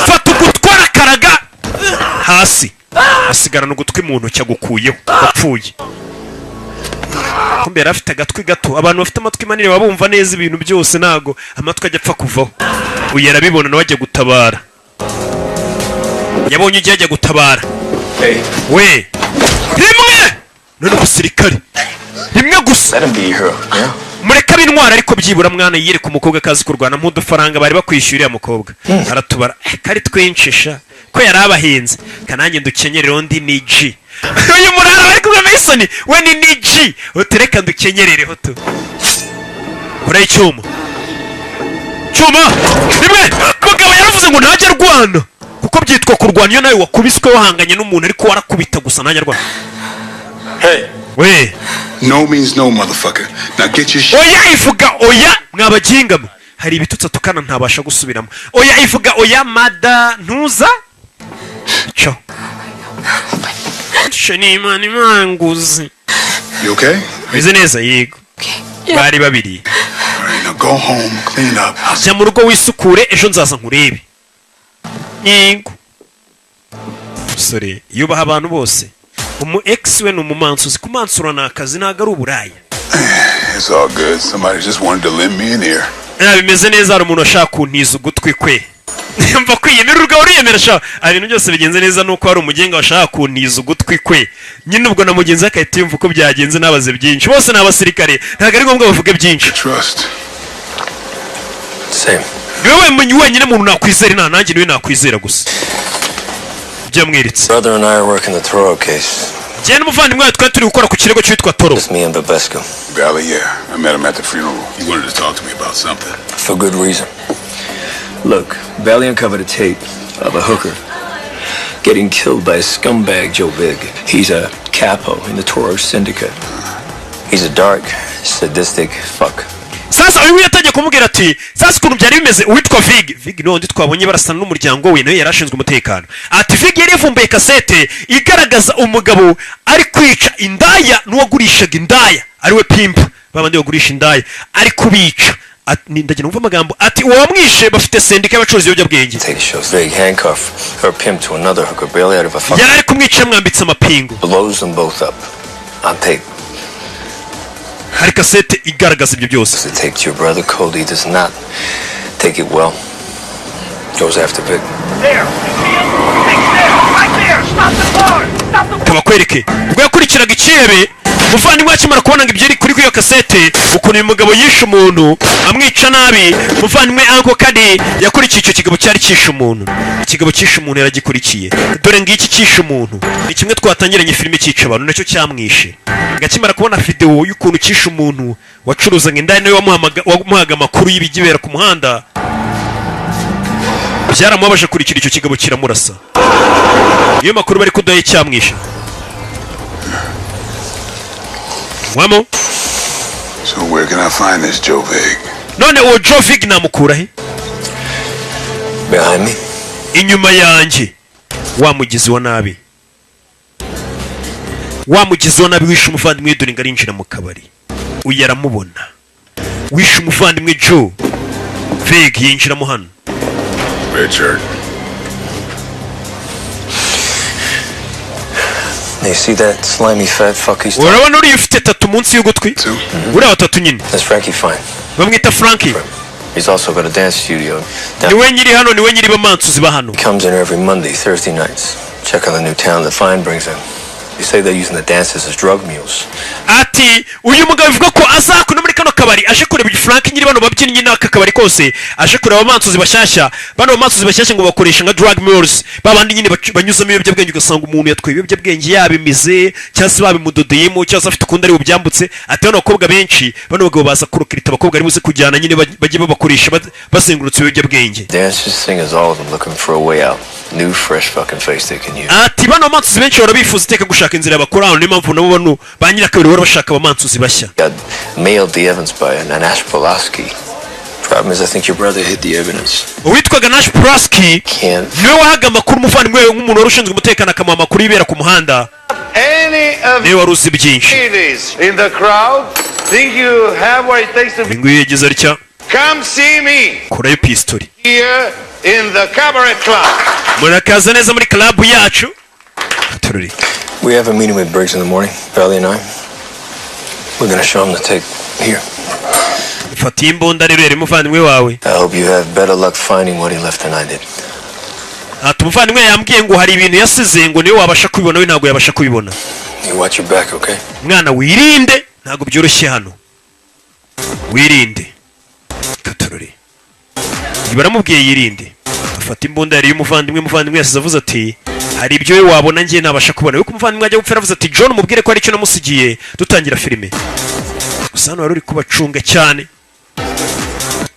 fata ugutwi arakaraga hasi, asigarana ugutwi mu ntoki agukuyeho, wapfuye. Kumbe yari afite agatwi gato. Abantu bafite amatwi manini baba bumva neza ibintu byose, ntago amatwi ajya apfa kuvaho. Uyu arabibona, nawe ajya gutabara, yabonye ugiye ajya gutabara we rimwe. None umusirikare rimwe gusa, mureke ab'intwara, ariko byibura mwana yiyereka umukobwa akazi kurwana nk'udufaranga bari bakwishyura. Uriya mukobwa aratubara, kari twinshi sha, ko yari abahinze kanange ndukenyerere undi ni G. Uyu murara bari kumwe Mason we ni G, utereka ndukenyerereho tu. Kure icyuma, cyuma rimwe. Mugabo yaravuze ngo ntajya arwana, kuko byitwa kurwana iyo nawe wakubiswe wahanganye n'umuntu, ariko warakubita gusa, ntajya arwana we. No means no, motherfucker. Now get your shit. Oya ivuga oya, mwabaginga mwe. Hari ibitutsi atukana ntabasha gusubiramo. Oya ivuga oya, mada ntuza cyo ni Imana imanguzi. You okay? Meze neza, yego. Bari babiri. All right, now go home, clean up. Jya mu rugo wisukure, ejo nzaza nkurebe. Yego, musore yubaha abantu bose. Umu ex we ni umumansuzi, kumansura ni akazi, ntabwo ari uburaya. It's all good. Somebody just wanted to lend me an ear. Nta, bimeze neza, hari umuntu washaka kuntiza ugutwi kwe. Mva kwiyemera, urugabo uriyemera sha. Ibintu byose bigenze neza, nuko hari umugenga washaka kuntiza ugutwi kwe nyine. Ubwo na mugenzi we agahita yumva uko byagenze, nabaze byinshi. Bose ni abasirikare, ntabwo ari ngombwa bavuge byinshi. Trust. Same. Niwe wenyine muntu nakwizera, nta nanjye niwe nakwizera gusa ibyo yamweretse. Brother and I are working the Toro case. Njyewe n'umuvandimwe wawe twari turi gukora ku kirego cy'uwitwa Toro. Just me and Babesco. Valley, yeah. I met him at the funeral. He wanted to talk to me about something. For good reason. Look, Valley uncovered a tape of a hooker getting killed by a scumbag, Joe Big. He's a capo in the Toro Syndicate. He's a dark, sadistic fuck. Sasa uyu nguyu yatangiye kumubwira ati sasa ukuntu byari bimeze, uwitwa Vig, Vig ni wundi twabonye barasana n'umuryango we, nawe yari ashinzwe umutekano. Ati Vig yari yavumbuye kasete igaragaza umugabo ari kwica indaya n'uwagurishaga indaya, ariwe pimp, babandi bagurisha indaya, ari kubica. Ndagira numva amagambo ati uwamwishe bafite sendika y'abacuruzi ibiyobyabwenge. Tape shows Vig handcuff her pimp to another hooker barely out of a fucking Yari ari kumwica yamwambitse amapingu. Blows them both up on tape. Hari kasete igaragaza ibyo byose. The tape to your brother. Cody does not take it well. Goes after Vic. There! You see him? Vic's there! Right there! Stop the car! Stop the Kabakwereke ubwo yakurikiraga ikihebe umuvandimwe akimara kubona ngo ibyo iri kuri iyo kasete, ukuntu uyu mugabo yishe umuntu amwica nabi. Umuvandimwe Uncle Cody yakurikiye icyo kigabo cyari cyishe umuntu. Ikigabo cyishe umuntu yaragikurikiye. Dore ngiki cyishe umuntu, ni kimwe twatangiranye filime cyica abantu, nacyo cyamwishe. Akimara kubona videwo y'ukuntu cyishe umuntu wacuruzaga indaya, nawe wamuhaga amakuru y'ibigibera ku muhanda, byaramubabaje. Kurikira icyo kigabo kiramurasa, niyo makuru bari kudaha cyamwishe nywamo. So where can I find this Joe Vig? None uwo Joe Vig namukura he? Behind me. Inyuma yanjye. Wa mugizi wa nabi, wa mugizi wa nabi wishe umuvandimwe, dore ngo arinjira mu kabari, uyu aramubona. Wishe umuvandimwe Joe Vig yinjiramo hano. Richard. You see that slimy fat fuck he's Urabona uriya ufite tatu munsi y'ugutwi, uriya watatu nyine? That's Frankie Fine. Bamwita Frankie. He's also got a dance studio. Down. Niwe nyiri hano, niwe nyiri bamansuzi ba hano. He comes in every Monday, Thursday nights. Check on the new town that Fine brings in. They say they're using the dancers as drug mules. Ati uyu mugabo bivuga ko azakuna muri kano kabari aje kureba Frank nyiri bano babyinnyi n'aka kabari kose, aje kureba abamansuzi bashyashya. Bano bamansuzi bashyashya ngo bakoresha nka drug mules, babandi nyine banyuzamo ibiyobyabwenge, ugasanga umuntu yatwaye ibiyobyabwenge yabimize cyangwa se babimudodeyemo cyangwa se afite ukundi ari bubyambutse. Ati bano bakobwa benshi, bano bagabo baza kurokirita abakobwa ari buze kujyana nyine, bajye babakoresha bazengurutse ibiyobyabwenge. Dancers, singers, all of them looking for a way out. New, fresh fucking face they can use. Ati bano bamansuzi benshi bahora bifuza iteka gushaka inzira bakora hano, niyo mpamvu nabo bano ba nyirakabari bahora bashaka abamansuzi bashya. Got mailed the evidence by an Anash Pulaski. Problem is, I think your brother hid the evidence. Uwitwaga Nash Pulaski Can't. niwe wahaga amakuru umuvandimwe we, nk'umuntu wari ushinzwe umutekano akamuha amakuru y'ibera ku muhanda. Any of Niwe wari uzi byinshi. ladies in the crowd think you have what it takes to Uyu nguyu yagize atya, come see me kurayo pistori. here in the cabaret club. Murakaza neza muri club yacu. Tururi. We have a meeting with Briggs in the morning, Valley and I. We're gonna show him the tape. Here. Fata iyi mbunda rero yari umuvandimwe wawe. I hope you have better luck finding what he left than I did. Ati umuvandimwe yambwiye ngo hari ibintu yasize, ngo niwe wabasha kubibona, we ntabwo yabasha kubibona. You watch your back, okay? Mwana, wirinde, ntabwo byoroshye hano, wirinde. Katorore baramubwiye yirinde, afata imbunda yari y'umuvandimwe. Umuvandimwe yasize avuze ati hari ibyo we wabona njye ntabasha kubona. Yuko umuvandimwe ajya gupfa yaravuze ati John umubwire ko hari icyo namusigiye. Dutangira filime gusa, hano wari uri kubacunga cyane,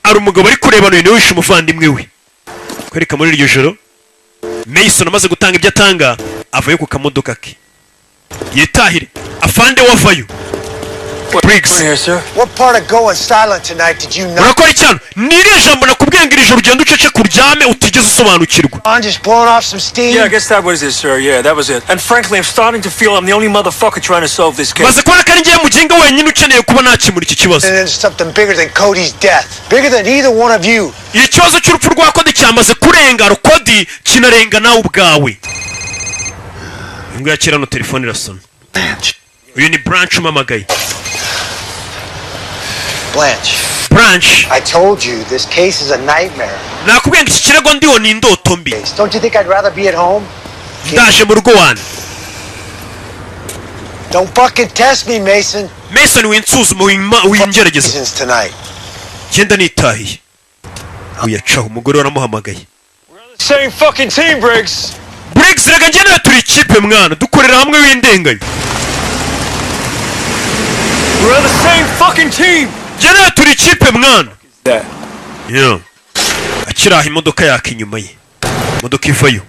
hari umugabo ari kureba niwe wishe umuvandimwe we. Kwereka muri iryo joro, Mason amaze gutanga ibyo atanga, avayo ku kamodoka ke yitahire. Afande wavayo Briggs. What part of going silent tonight did you not? Urakora icyano? Ni iriya jambo nakubwiye ngo iri joro ugenda ucece kuryame utigeze usobanukirwa? I'm just blowing off some steam. Yeah, I guess that was it, sir. Yeah, that was it. And frankly, I'm starting to feel I'm the only motherfucker trying to solve this case. Maze kubona ko ari ngewe muginga wenyine ukeneye kuba nakemura iki kibazo. And it's something bigger than Cody's death. Bigger than either one of you. Ikibazo cy'urupfu rwa Cody cyamaze kurenga Cody, kinarenga nawe ubwawe. Imbwa ya kera. Hano telefone irasona. Uyu ni Blanche umamagaye. Blanche. Blanche. I told you this case is a nightmare. Nakubwiye ngo iki kirego ndiho ni indoto mbi. Don't you think I'd rather be at home? Ndaje mu rugo wanjye. Don't fucking test me, Mason. Mason, winsuzuma, wingerageza. Seasons tonight. Genda nitahiye. Uyacaho umugore waramuhamagaye. Same fucking team, Briggs. Briggs, reka njye nawe turi ikipe mwana, dukorera hamwe, w'indengayo. We're on the same fucking team. Njye nawe turi ikipe mwana. That. Yeah. Akiri aho, imodoka yaka inyuma ye, imodoka ivayo,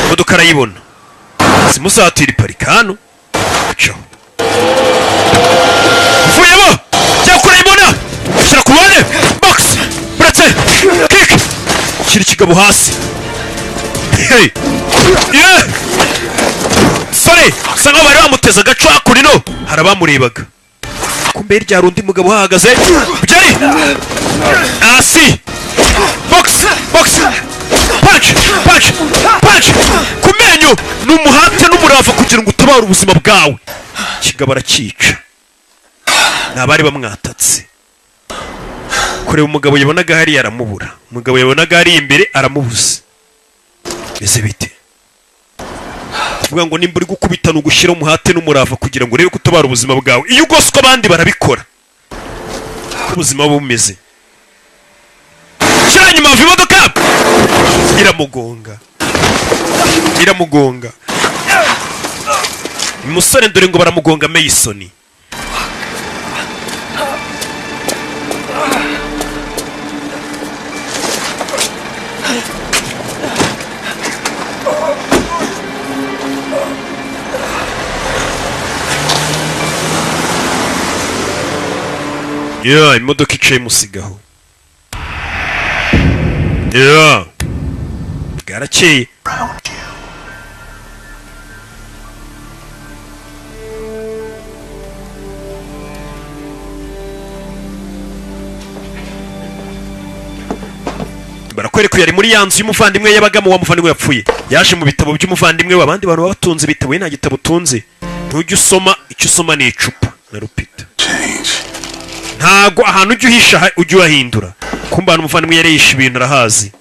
imodoka arayibona, simusatira, iparika hano. Acaho, uvuyemo jya kurayibona. Kubone box, buretse kick, shyira ikigabo hasi. Hey! Yeah! Sore sa nkaho bari bamuteze agaco. Hakurino hari abamurebaga, kumbe hirya hari undi mugabo uhahagaze. Byari hasi, box, box, punch, punch, punch ku menyo. Ni umuhate n'umurava kugira ngo utabare ubuzima bwawe. Ikigabo aracyica. Ni abari bamwatatse. Kureba umugabo yabonaga hariya aramubura, umugabo yabonaga hariya imbere aramubuze. Bimeze bite? Kuvuga ngo nimba uri gukubita ni ugushyira umuhate n'umurava kugira ngo urebe ko utabara ubuzima bwawe. Iyo ugoswe abandi barabikora, uko ubuzima buba bumeze. Shyira inyuma, hava imodoka iramugonga, iramugonga umusore. Dore ngo baramugonga. Mason yeah, imodoka icaye musigaho. Yeah, bwarakeye. Barakwereka uyu ari muri ya nzu y'umuvandimwe yabagamo. Wa muvandimwe yapfuye yaje mu bitabo by'umuvandimwe we. Abandi bantu baba batunze ibitabo, we nta gitabo utunze, ntujya usoma. Icyo usoma ni icupa na rupita. Ntago ahantu ujya uhisha ujya uhahindura. Kumba ahantu umuvandimwe yari yishe ibintu arahazi.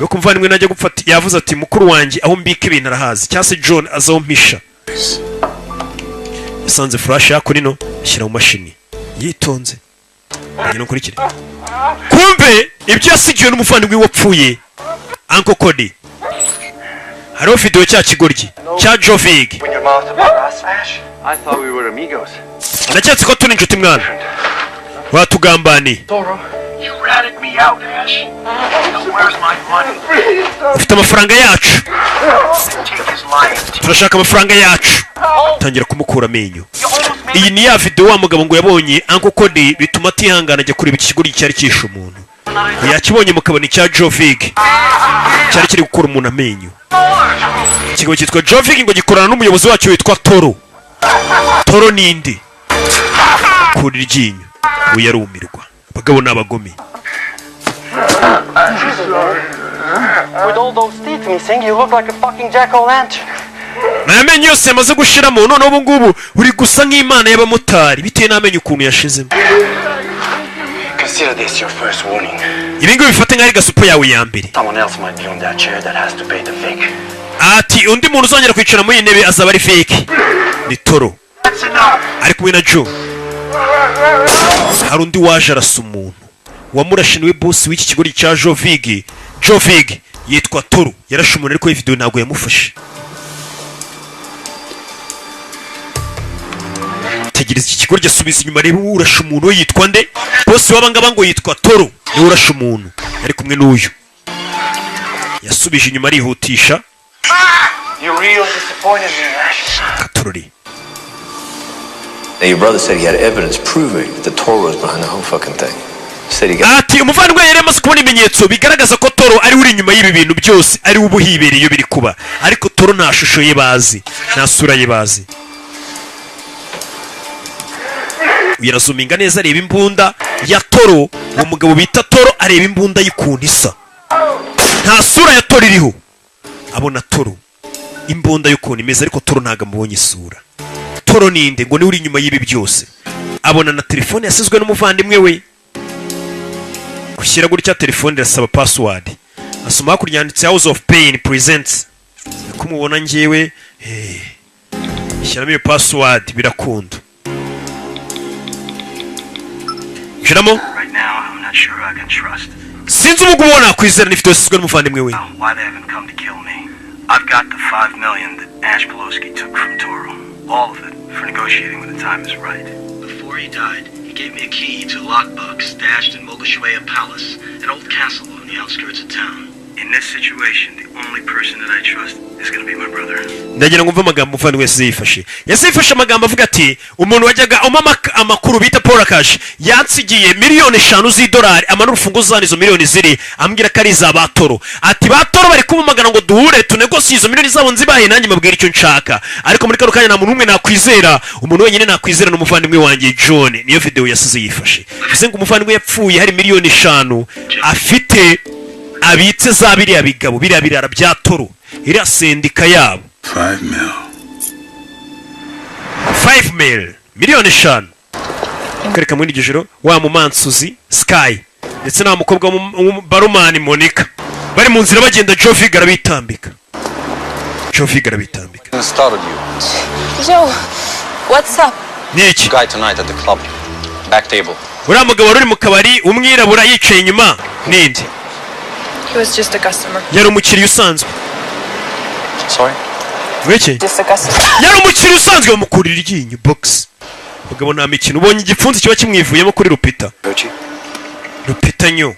Nuko umuvandimwe najya gupfa yavuze ati: "Mukuru wanjye aho mbika ibintu arahazi," cyangwa se John azi aho mpisha. Yasanze flash hakuno, ashyira mu mashini yitonze. Ngena ukurikire. Kumbe ibyo yasigiwe n'umuvandimwe wapfuye, Uncle Cody, hariho video cya kigoryi cya Joe Vig. When your mouth about us, Ash? I thought we were amigos. Ndaketse ko turi inshuti mwana, watugambaniye. Toro. You ratted me out, Ash. Now where's my money? Ufite amafaranga yacu. Take his lying teeth. Turashaka amafaranga yacu. Tangira kumukura amenyo. Iyi ni ya video wa mugabo ngo yabonye Uncle Cody, bituma atihangana ajya kureba iki kigoryi cyari cyishe umuntu. Yakibonye, mukabona icya Joe Vig cyari kiri gukura umuntu amenyo. Ikigo cyitwa Joe Vig ngo gikorana n'umuyobozi wacyo witwa Toro. Toro ninde? Kura iryinyo, uyu arumirwa. Abagabo ni abagome. With all those teeth missing, you look like a fucking jack-o'-lantern. Aya menyo yose yamaze gushiramo, noneho ubu ngubu uri gusa nk'imana y'abamotari bitewe n'amenyo ukuntu yashizemo. Consider this your first warning. Ibi ngibi bifate nk'ari gasupo yawe ya mbere. Someone else might be on that chair that has to pay the fake. Ati undi muntu uzongera kwicara muri iyi ntebe azaba ari fake. Ni Toro ari kumwe na Joe. Hari undi waje arasa umuntu. Wamurashe niwe boss w'iki kigo cya Jovig. Jovig yitwa Toro, yarashe umuntu ariko iyi video ntabwo yamufashe. Tegereza, iki kigo asubiza inyuma, reba urashe umuntu we yitwa nde. Boss w'abangaba ngo yitwa Toro, niwe urashe umuntu ari kumwe n'uyu. Yasubije inyuma arihutisha. You really disappointed me, Ash. Katorori. Now, your brother said he had evidence proving that Toro was behind the whole fucking thing. Said he got Ati umuvandimwe yari amaze kubona ibimenyetso bigaragaza ko Toro ari we uri inyuma y'ibi bintu byose, ari we uba uhibereye iyo biri kuba. Ariko Toro nta shusho ye bazi, nta sura ye bazi. Uyu arazuminga neza, areba imbunda ya Toro. Uwo mugabo bita Toro areba imbunda y'ukuntu isa, nta sura ya Toro iriho. Abona Toro, imbunda y'ukuntu imeze, ariko Toro ntabwo amubonye isura. Toro ninde ngo niwe uri inyuma y'ibi byose? Abona na telefone yasizwe n'umuvandimwe we. Gushyira gutya telefone irasaba password. Asoma hakurya yanditse House of Pain presents. Ko mubona njyewe, shyiramo iyo password birakunda. Shyiramo. Right now, I'm not sure I can trust. Sinzi ubu ngubu nakwizera n'ifite yasizwe n'umuvandimwe we. Why they haven't come to kill me. I've got the 5 million that Ash Pelosi took from Toro. All of it for negotiating when the time is right. Before he died, he gave me a key to a lockbox stashed in Mogashuea Palace, an old castle on the outskirts of town. In this situation, the only person that I trust is gonna be my brother. Ndagira ngo mve amagambo umuvandimwe wese yifashe. Yasize yifashe amagambo avuga ati: "Umuntu wajyaga umpa amakuru bita Paul Akashi yansigiye 5 miliyoni z'idolari, amanura urufunguzo zane izo miliyoni ziri, ambwira ko ari iza Batoro." Ati: "Batoro bari kumumagana ngo duhure tunegosiye izo miliyoni zabo, nzibahe nanjye mbabwira icyo nshaka, ariko muri kano kanya nta muntu n'umwe nakwizera. Umuntu wenyine nakwizera ni umuvandimwe wanjye John." Niyo video yasize yifashe. Bivuze ngo umuvandimwe yapfuye hari 5 miliyoni afite abitse za biriya bigabo, biriya birara bya Toro, iriya sendika yabo. 5 mil. 5 mil, 5 miliyoni. Kwereka muri iryo joro wa mumansuzi Sky ndetse na wa mukobwa w'umubarumani Monica bari mu nzira bagenda, Joe Vig arabitambika. Joe Vig arabitambika. Startled you. Joe, what's up? Ni iki? Guy tonight at the club. Back table. Uriya mugabo wari uri mu kabari, umwirabura yicaye inyuma, ninde? He was just a customer. Yari umukiriya usanzwe. Sorry? Wiki? Just a customer. Yari umukiriya usanzwe. Bamukurira iryinyo box. Mugabo nta mikino, ubonye igipfunsi kiba kimwivuyemo kuri Rupita. Richie? Rupita nyo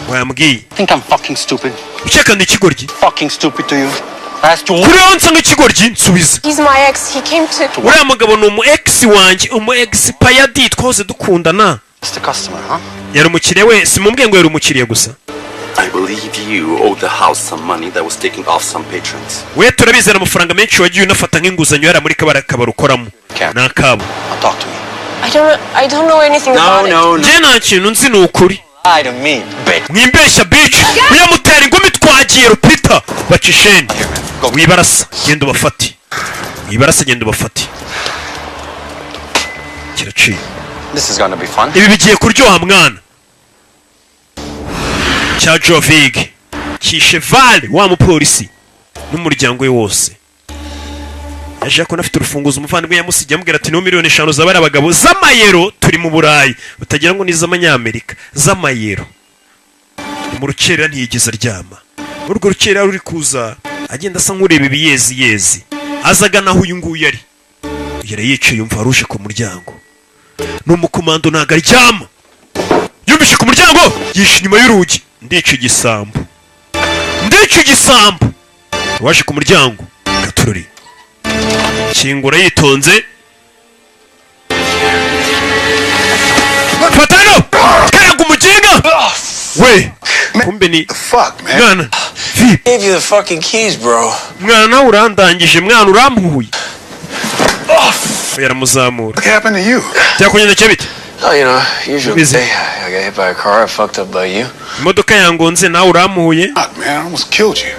wambwiye. Think I'm fucking stupid? Ukeka ni ikigoryi? Fucking stupid to you? I asked you. Kuri wowe nsa nk'ikigoryi? Nsubiza. He's my ex. He came to. Uriya mugabo ni umu ex wanjye, umu ex payadi, twahoze dukundana. Just a customer, huh? Yari umukiriya we, simubwiye ngo yari umukiriya gusa. I believe you owe the house some money that was taken off some patrons. We turabizera amafaranga menshi wagiye unafata nk'inguzanyo yari muri kabari, akabari ukoramo ni akabo. Talk to me. I don't know anything about it. No, no. Njye nta kintu nzi, ni ukuri. Lie to me, bitch. Mwimbeshya bitch. Uyamutera ingumi. Twagiye Rupita, baca isheni. Wibarasa, genda ubafate. Wibarasa, genda ubafate. Kiraciye. This is gonna be fun. Ibi bigiye kuryoha mwana. Cya Jovig kishe Vale, wa mupolisi n'umuryango we wose. Yaje ko afite urufunguzo umuvandimwe yamusigiye, amubwira ati: "Niho 5 miliyoni z'abari abagabo z'amayero." Turi mu Burayi, utagira ngo ni iz'amanyamerika, z'amayero. Ni mu rukerera, ntiyigeze aryama. Muri urwo rukerera ruri kuza agenda asa nk'ureba ibiyezi yezi, aza agana aho uyu nguyu ari. Yari yicaye, yumva waruje ku muryango. Ni umukomando, ntabwo aryama. Yumvise ku muryango, yishe inyuma y'urugi. Ndica igisambo, ndica igisambo. Waje ku muryango, gatururi kingura yitonze. Fata hano, karaga umuginga we. Kumbe ni mwana. Gave you the fucking keys, bro. Mwana, nawe urandangije mwana, urampuye. Yaramuzamura. What happened to you? Byakugendekeye bite? Oh, usual Busy. day. I got hit by a car. I fucked up by you. Imodoka yangonze, nawe urampuye. Man, I almost killed you.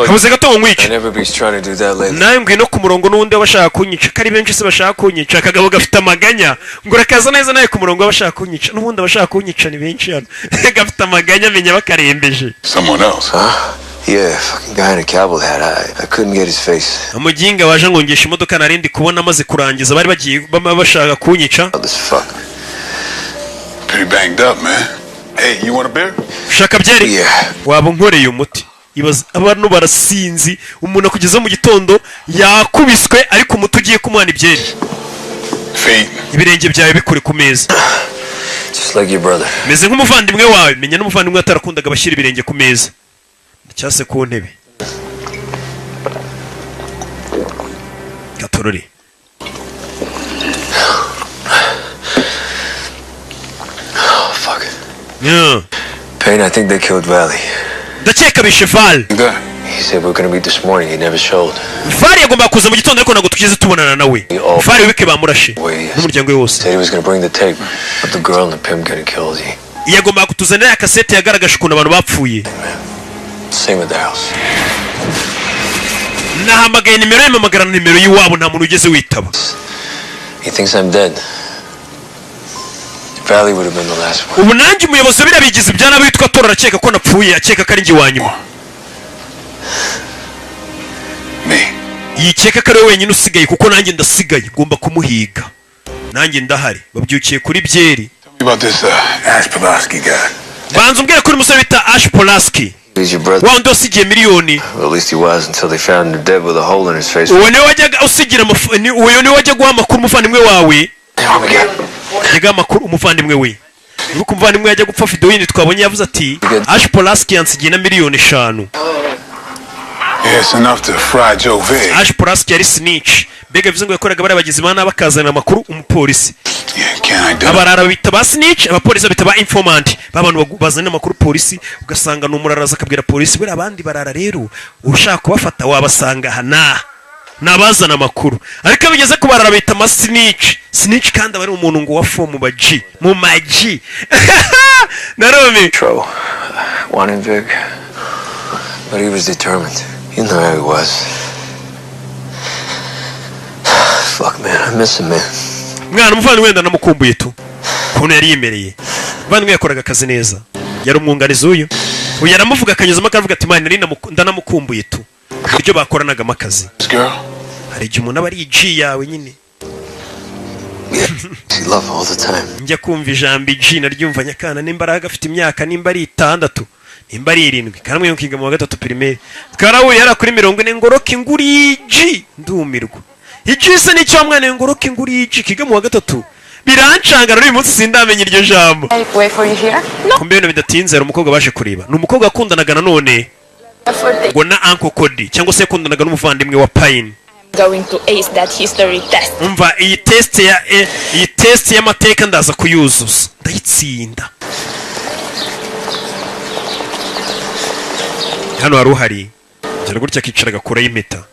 Habuze gato ngo nkwice. And everybody's trying to do that lately. Nawe ngwino ku murongo n'ubundi w'abashaka kunyica, ko ari benshi se bashaka kunyica. Akagabo gafite amaganya ngo urakaza neza nawe ku murongo w'abashaka kunyica n'ubundi. Abashaka kunyica ni benshi hano. Gafite amaganya, amenya bakarembeje. Someone else. Huh? Yeah, fucking guy in a cowboy hat. I couldn't get his face. Umuginga waje ngongesha imodoka narindi kubona amaze kurangiza, bari bagiye bama bashaka kunyica. This fuck. Pretty banged up, man. Hey, you want a beer? Ushaka byeri? Waba unkoreye umuti. Ibaze, abantu barasinzi, umuntu akugeza mu gitondo yakubiswe, ariko umuti ugiye kumuhana ibyeri. Feet. Ibirenge byawe bikure ku meza. Just like your brother. Meze nk'umuvandimwe wawe. Menya n'umuvandimwe atarakundaga abashyira ibirenge ku meza cyangwa se ku ntebe. Gatorore. Oh, fuck. Yeah. Payne, I think they killed Valley. Ndakeka bishe Val. He said we are gonna meet this morning. He never showed. Val yagombaga kuza mu gitondo, ariko ntabwo tugeze tubonana nawe. Val wibike, bamurashe n'umuryango we wose. Said he was gonna bring the tape of the girl and the pimp getting killed. He, Yagombaga kutuzanira ya kasete yagaragaje ukuntu abantu bapfuye. Same at the house. Nahamagaye nimero ye, mpamagara na nimero y'iwabo, nta muntu ugeze witaba. He thinks I'm dead. Valley would have been the last one. Ubu nanjye umuyobozi wa biriya bigizi bya nabi witwa Tora arakeka ko napfuye, akeka ko ari njye wa nyuma. Yikeka ko ari we wenyine usigaye, kuko nanjye ndasigaye, ngomba kumuhiga, nanjye ndahari. Babyukiye kuri byeri. Tell me about this Ash Pulaski guy. Banza umbwire kuri umusore bita Ash Polaski. He's your brother. Wa wundi wasigiye miliyoni. Well, at least he was until they found him dead with a hole in his face. Uwo niwe wajyaga usigira uwo niwe wajya guha amakuru umuvandimwe wawe, yajyaga amakuru umuvandimwe we. Nuko umuvandimwe yajya gupfa, video yindi twabonye yavuze ati: "Ash Polaski yansigiye na 5 miliyoni." Yeah, it's enough to fry Joe Vig. Ash Pulaski yari snitch, mbega bivuze ngo yakoraga bariya bagizi ba nabi bakazanira amakuru umupolisi. Can I do Abarara bita ba snitch, abapolisi bita ba informant, ba bantu bazanira amakuru polisi, ugasanga ni umuraraza akabwira polisi buriya abandi barara rero ushaka kubafata wabasanga aha n'aha, ni abazana amakuru. Ariko iyo bigeze ku barara bita ama snitch. Snitch kandi aba ari umuntu ngo wa fo mu baji, mu maji narome. Tro wanted Vig, but he was determined. You know how he was. Fuck, man, I miss him, man. Mwana, umuvandimwe wenda namukumbuye tu, ukuntu yari yimereye. Umuvandimwe yakoraga akazi neza, yari umwunganizi. Uyu aramuvuga akanyuzamo akavuga ati: "Man, nari ndanamukumbuye tu," uburyo bakoranagamo akazi. This girl? Hari igihe umuntu aba ari G yawe nyine. She love all the time. Njya kumva ijambo G naryumva nyakana, nimba ari agafite imyaka, nimba ari 6, nimba ari 7, kandi mwe nkiga mu wa gatatu primaire, twarahuriye hariya kuri 40 ngo roke nguri G, ndumirwa. G se nicyo mwana ngo roke nguri G kiga mu wa gatatu, birancangana. N'uyu munsi sindamenya iryo jambo. I wait for you here? No. Kumbe ibintu bidatinze, hari umukobwa baje kureba, ni umukobwa wakundanaga nanone For the ngo na Uncle Cody, cyangwa se yakundanaga n'umuvandimwe wa Pine. Going to ace that history test. Umva, iyi test y'amateka ndaza kuyuzuza, ndayitsinda. Hano hari uhari gira gutya akicara agakuraho impeta,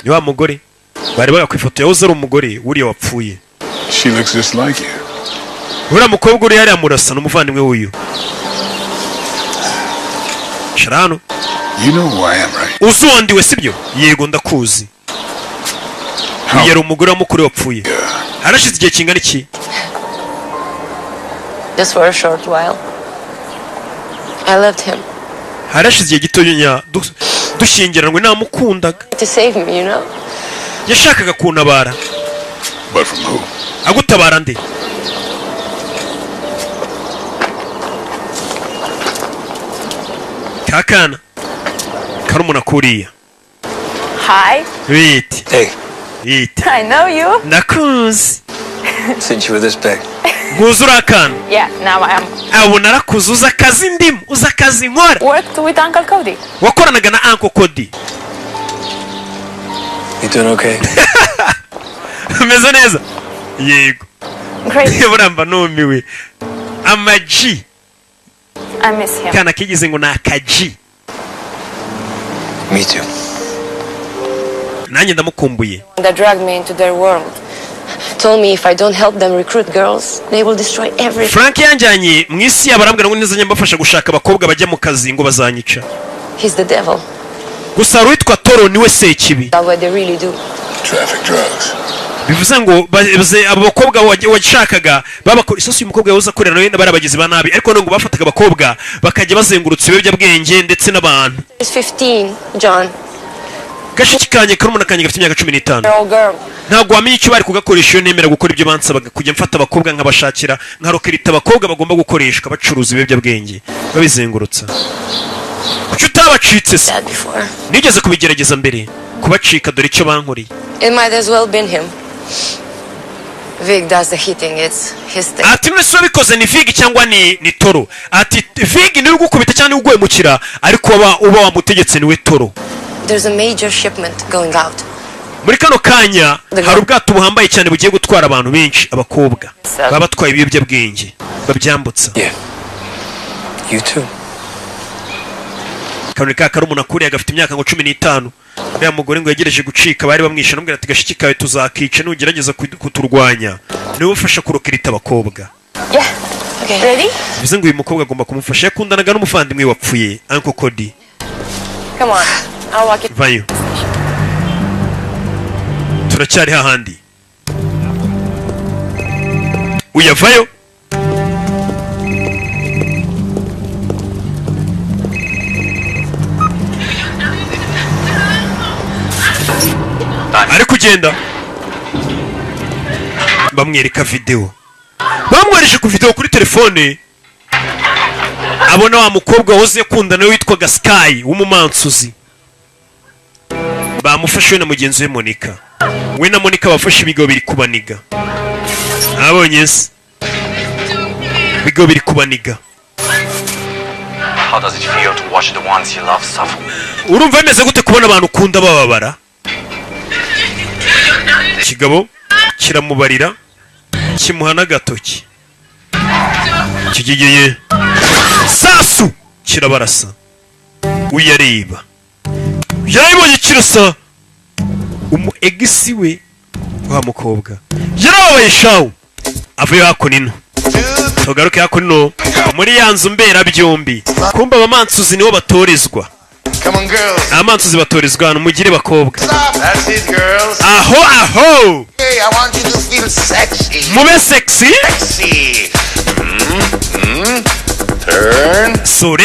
ni wa mugore bari baga ku ifoto yahoze ari umugore wuriya wapfuye. She looks just like you. Uriya mukobwa uri hariya murasa n'umuvandimwe w'uyu. Cara hano. You know who I am, right? Uzi uwandiwe, sibyo? Yego, ndakuzi. Uyu yari umugore wa mukuru wapfuye. Harashize igihe kingana iki? Just for a short while. I loved him. Harashize igihe gito dushyingiranwe, namukundaga. To save me. Yashakaga kuntabara. But from who? Agutabara nde? Kakana karumuna kuriya. Hi. Bite? Hey. Bite? I know you. Ndakuzi. Since you were this big. Nkuzi uri akana. Yeah, now I am. Abo narakuze, uzi akazi ndimo, uzi akazi nkora. Worked with Uncle Cody. Wakoranaga na Uncle Cody. You doing okay? Umeze neza? Yego. Great. Buramba numiwe amaji. I miss him. Kana kigize ngo ni akaji. Me too. Nanjye ndamukumbuye. That dragged me into their world. Told me if I don't help them recruit girls, they will destroy everything. Frank yanjyanye mu isi yabo, arambwira ngo nizajya mbafasha gushaka abakobwa bajya mu kazi ngo bazanyica. He's the devil. Gusa hari uwitwa Toro, niwe sekibi. That's what they really do. Traffic drugs. Bivuze ngo abo bakobwa washakaga babakora isosi. Uyu mukobwa yahoze akorera nawe bari abagizi ba nabi, ariko none ngo bafataga abakobwa bakajya bazengurutsa ibiyobyabwenge ndetse n'abantu. He's 15, John. Gashiki kanjye, karumuna kanjye gafite imyaka 15. Year old girl. Ntabwo wamenya icyo bari kugakoresha iyo nemera gukora ibyo bansabaga, kujya mfata abakobwa nkabashakira, nkarokirita abakobwa bagomba gukoreshwa bacuruza ibiyobyabwenge babizengurutsa. Kuki utabacitse se? Before. Nigeze kubigerageza mbere kubacika, dore icyo bankoreye. It might as well been him. Vic does the hitting, it's his thing. Ati: "None se wabikoze ni Vig cyangwa ni Toro?" Ati: "Vig niwe ugukubita cyangwa niwe uguhemukira, ariko uba wamutegetse niwe Toro." There's a major shipment going out. Muri kano kanya hari ubwato buhambaye cyane bugiye gutwara abantu benshi, abakobwa baba batwaye ibiyobyabwenge babyambutsa. You too. Kanoni ka karumuna kuriya gafite imyaka ngo 15. Uriya mugore ngo yegereje gucika, bari bamwishe, namubwira ati: "Gashiki kawe tuzakica nugerageza kuturwanya." Niwe ufasha kurokirita abakobwa. Yeah. Okay. Ready? Bivuze ngo uyu mukobwa agomba kumufasha, yakundanaga n'umuvandimwe wapfuye, Uncle Cody. Come on. I'll walk you. Vayo, turacyari hahandi. Uyavayo. Ari kugenda bamwereka videwo, bamwohereje ku videwo kuri telefone, abona wa mukobwa wahoze akundana witwaga Sky w'umumansuzi bamufashe we na mugenzi we Monica. We na Monica bafashe ibigo biri kubaniga, abonye se ibigo biri kubaniga. How does it feel to watch the ones you love suffer? Urumva bimeze gute kubona abantu ukunda bababara? Ikigabo kiramubarira, kimuha n'agatoki, kigigeye sasu kirabarasa. Uyareba yarabibonye, kirasa umu ex we wa mukobwa yarababaye. Shawu avuye hakuno ino, tugaruke hakuno muri ya nzu mberabyombi. Kumva abamansuzi nibo batorezwa. Come on, girls. Abamansuzi batorezwa hano. Mugire bakobwa. That's it, girls. Aho aho. Hey, I want you to feel sexy. Mube sexy. Sexy. Turn. Sore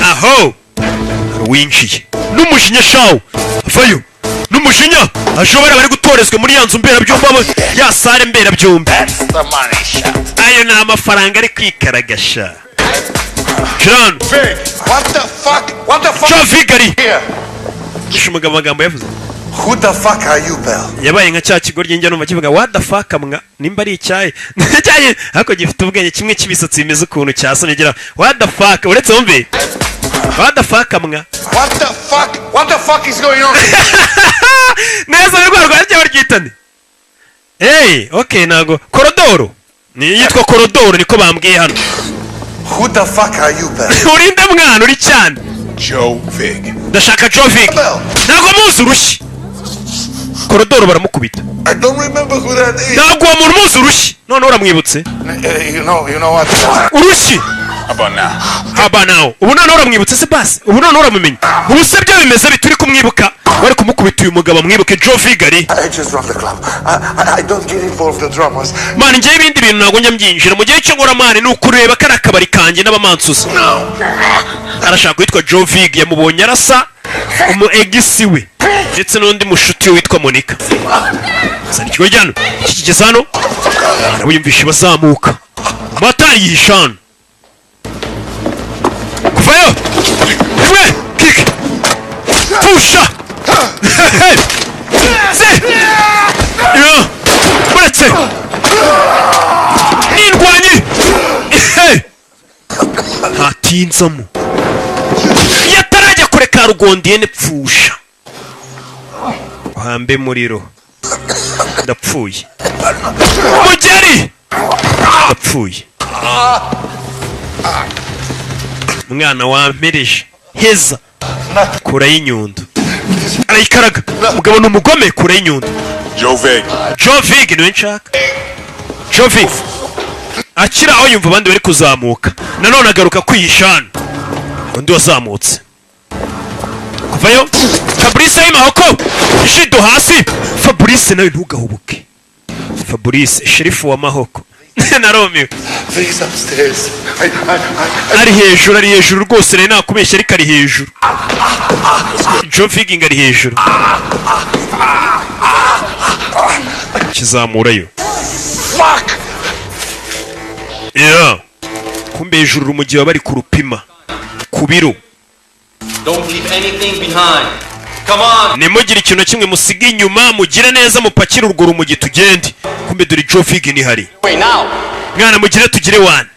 aho hari uwinjiye n'umujinya. Shawu avayo n'umujinya, ashobora bari gutorezwa muri ya nzu mberabyombi, ya salle mberabyombi. That's the money shot. Ayo ni amafaranga ari kwikaragasha Jean. Vig. What the fuck? What the fuck? Joe Vigari. Here. Gishe umugabo amagambo yavuze. Who the fuck are you, Bell? Yabaye nka cya kigoryi njya numva kivuga "What the fuck" mwa, nimba ari icyayi cyayi ariko gifite ubwenge, kimwe cy'ibisatsi bimeze ukuntu cyasomye gira "What the fuck". Uretse wumve "What the fuck" mwa. What the fuck? What the fuck is going on? Neza ni rwa rwajya baryitane. Hey, okay, ntago korodoro ni yitwa korodoro, niko bambwiye hano. Who the fuck are you, Bell? Urinde mwana uri cyane. Joe Vig. Ndashaka Joe Vig. Ntabwo muzi urushyi. Korodoro baramukubita. I don't remember who that is. Ntabwo uwo muntu muzi urushyi, none uramwibutse. You know what? Urushyi. How about now? Haba nawe ubu noneho uramwibutse se? Basi ubu noneho uramumenya? Ubu se byo bimeze bite? Uri kumwibuka? Bari kumukubita uyu mugabo amwibuke Joe Vigari. I just run the club. I don't get involved in dramas. Man, njyewe ibindi bintu ntabwo njya mbyinjira mu gihe cyo nkora, man, ni ukureba kariya kabari kanjye n'abamansuzi. Arashaka witwa Joe Vig, yamubonye arasa umu ex we ndetse n'undi mushuti we witwa Monica. Zana ikigo hano, kikigeze hano arabiyumvisha bazamuka motari yihisha hano kuvayo rimwe kike pfusha se yo uretse n'indwanyi ntatinzamo iyo atarajya kure ka rugondiyene pfusha uhambe muriro. Ndapfuye mugeri, ndapfuye mwana wampereje heza. Kurayo inyundo arayikaraga. Mugabo ni umugome. Kurayo inyundo. Joe Vig. Joe Vig niwe nshaka. Joe Vig akiri aho yumva abandi bari kuzamuka, nanone agaruka kwihisha hano. Undi wazamutse kuvayo, Fabrice w'imahoko jido hasi. Fabrice nawe ntugahubuke. Fabrice sherifu wa Mahoko narumiwe. Please, upstairs. I Ari hejuru, ari hejuru rwose. Rero nakubeshya ariko ari hejuru. Joe Viking ari hejuru kizamurayo. Fuck! Yeah. Kumbe hejuru urumogi baba bari kurupima ku biro. Don't leave anything behind. Come on. Nimugire ikintu na kimwe musiga inyuma, mugire neza mupakire urwo rumogi tugende. Kumbe dore Joe Vig nihari. Wait now. Mwana mugire tugire wani.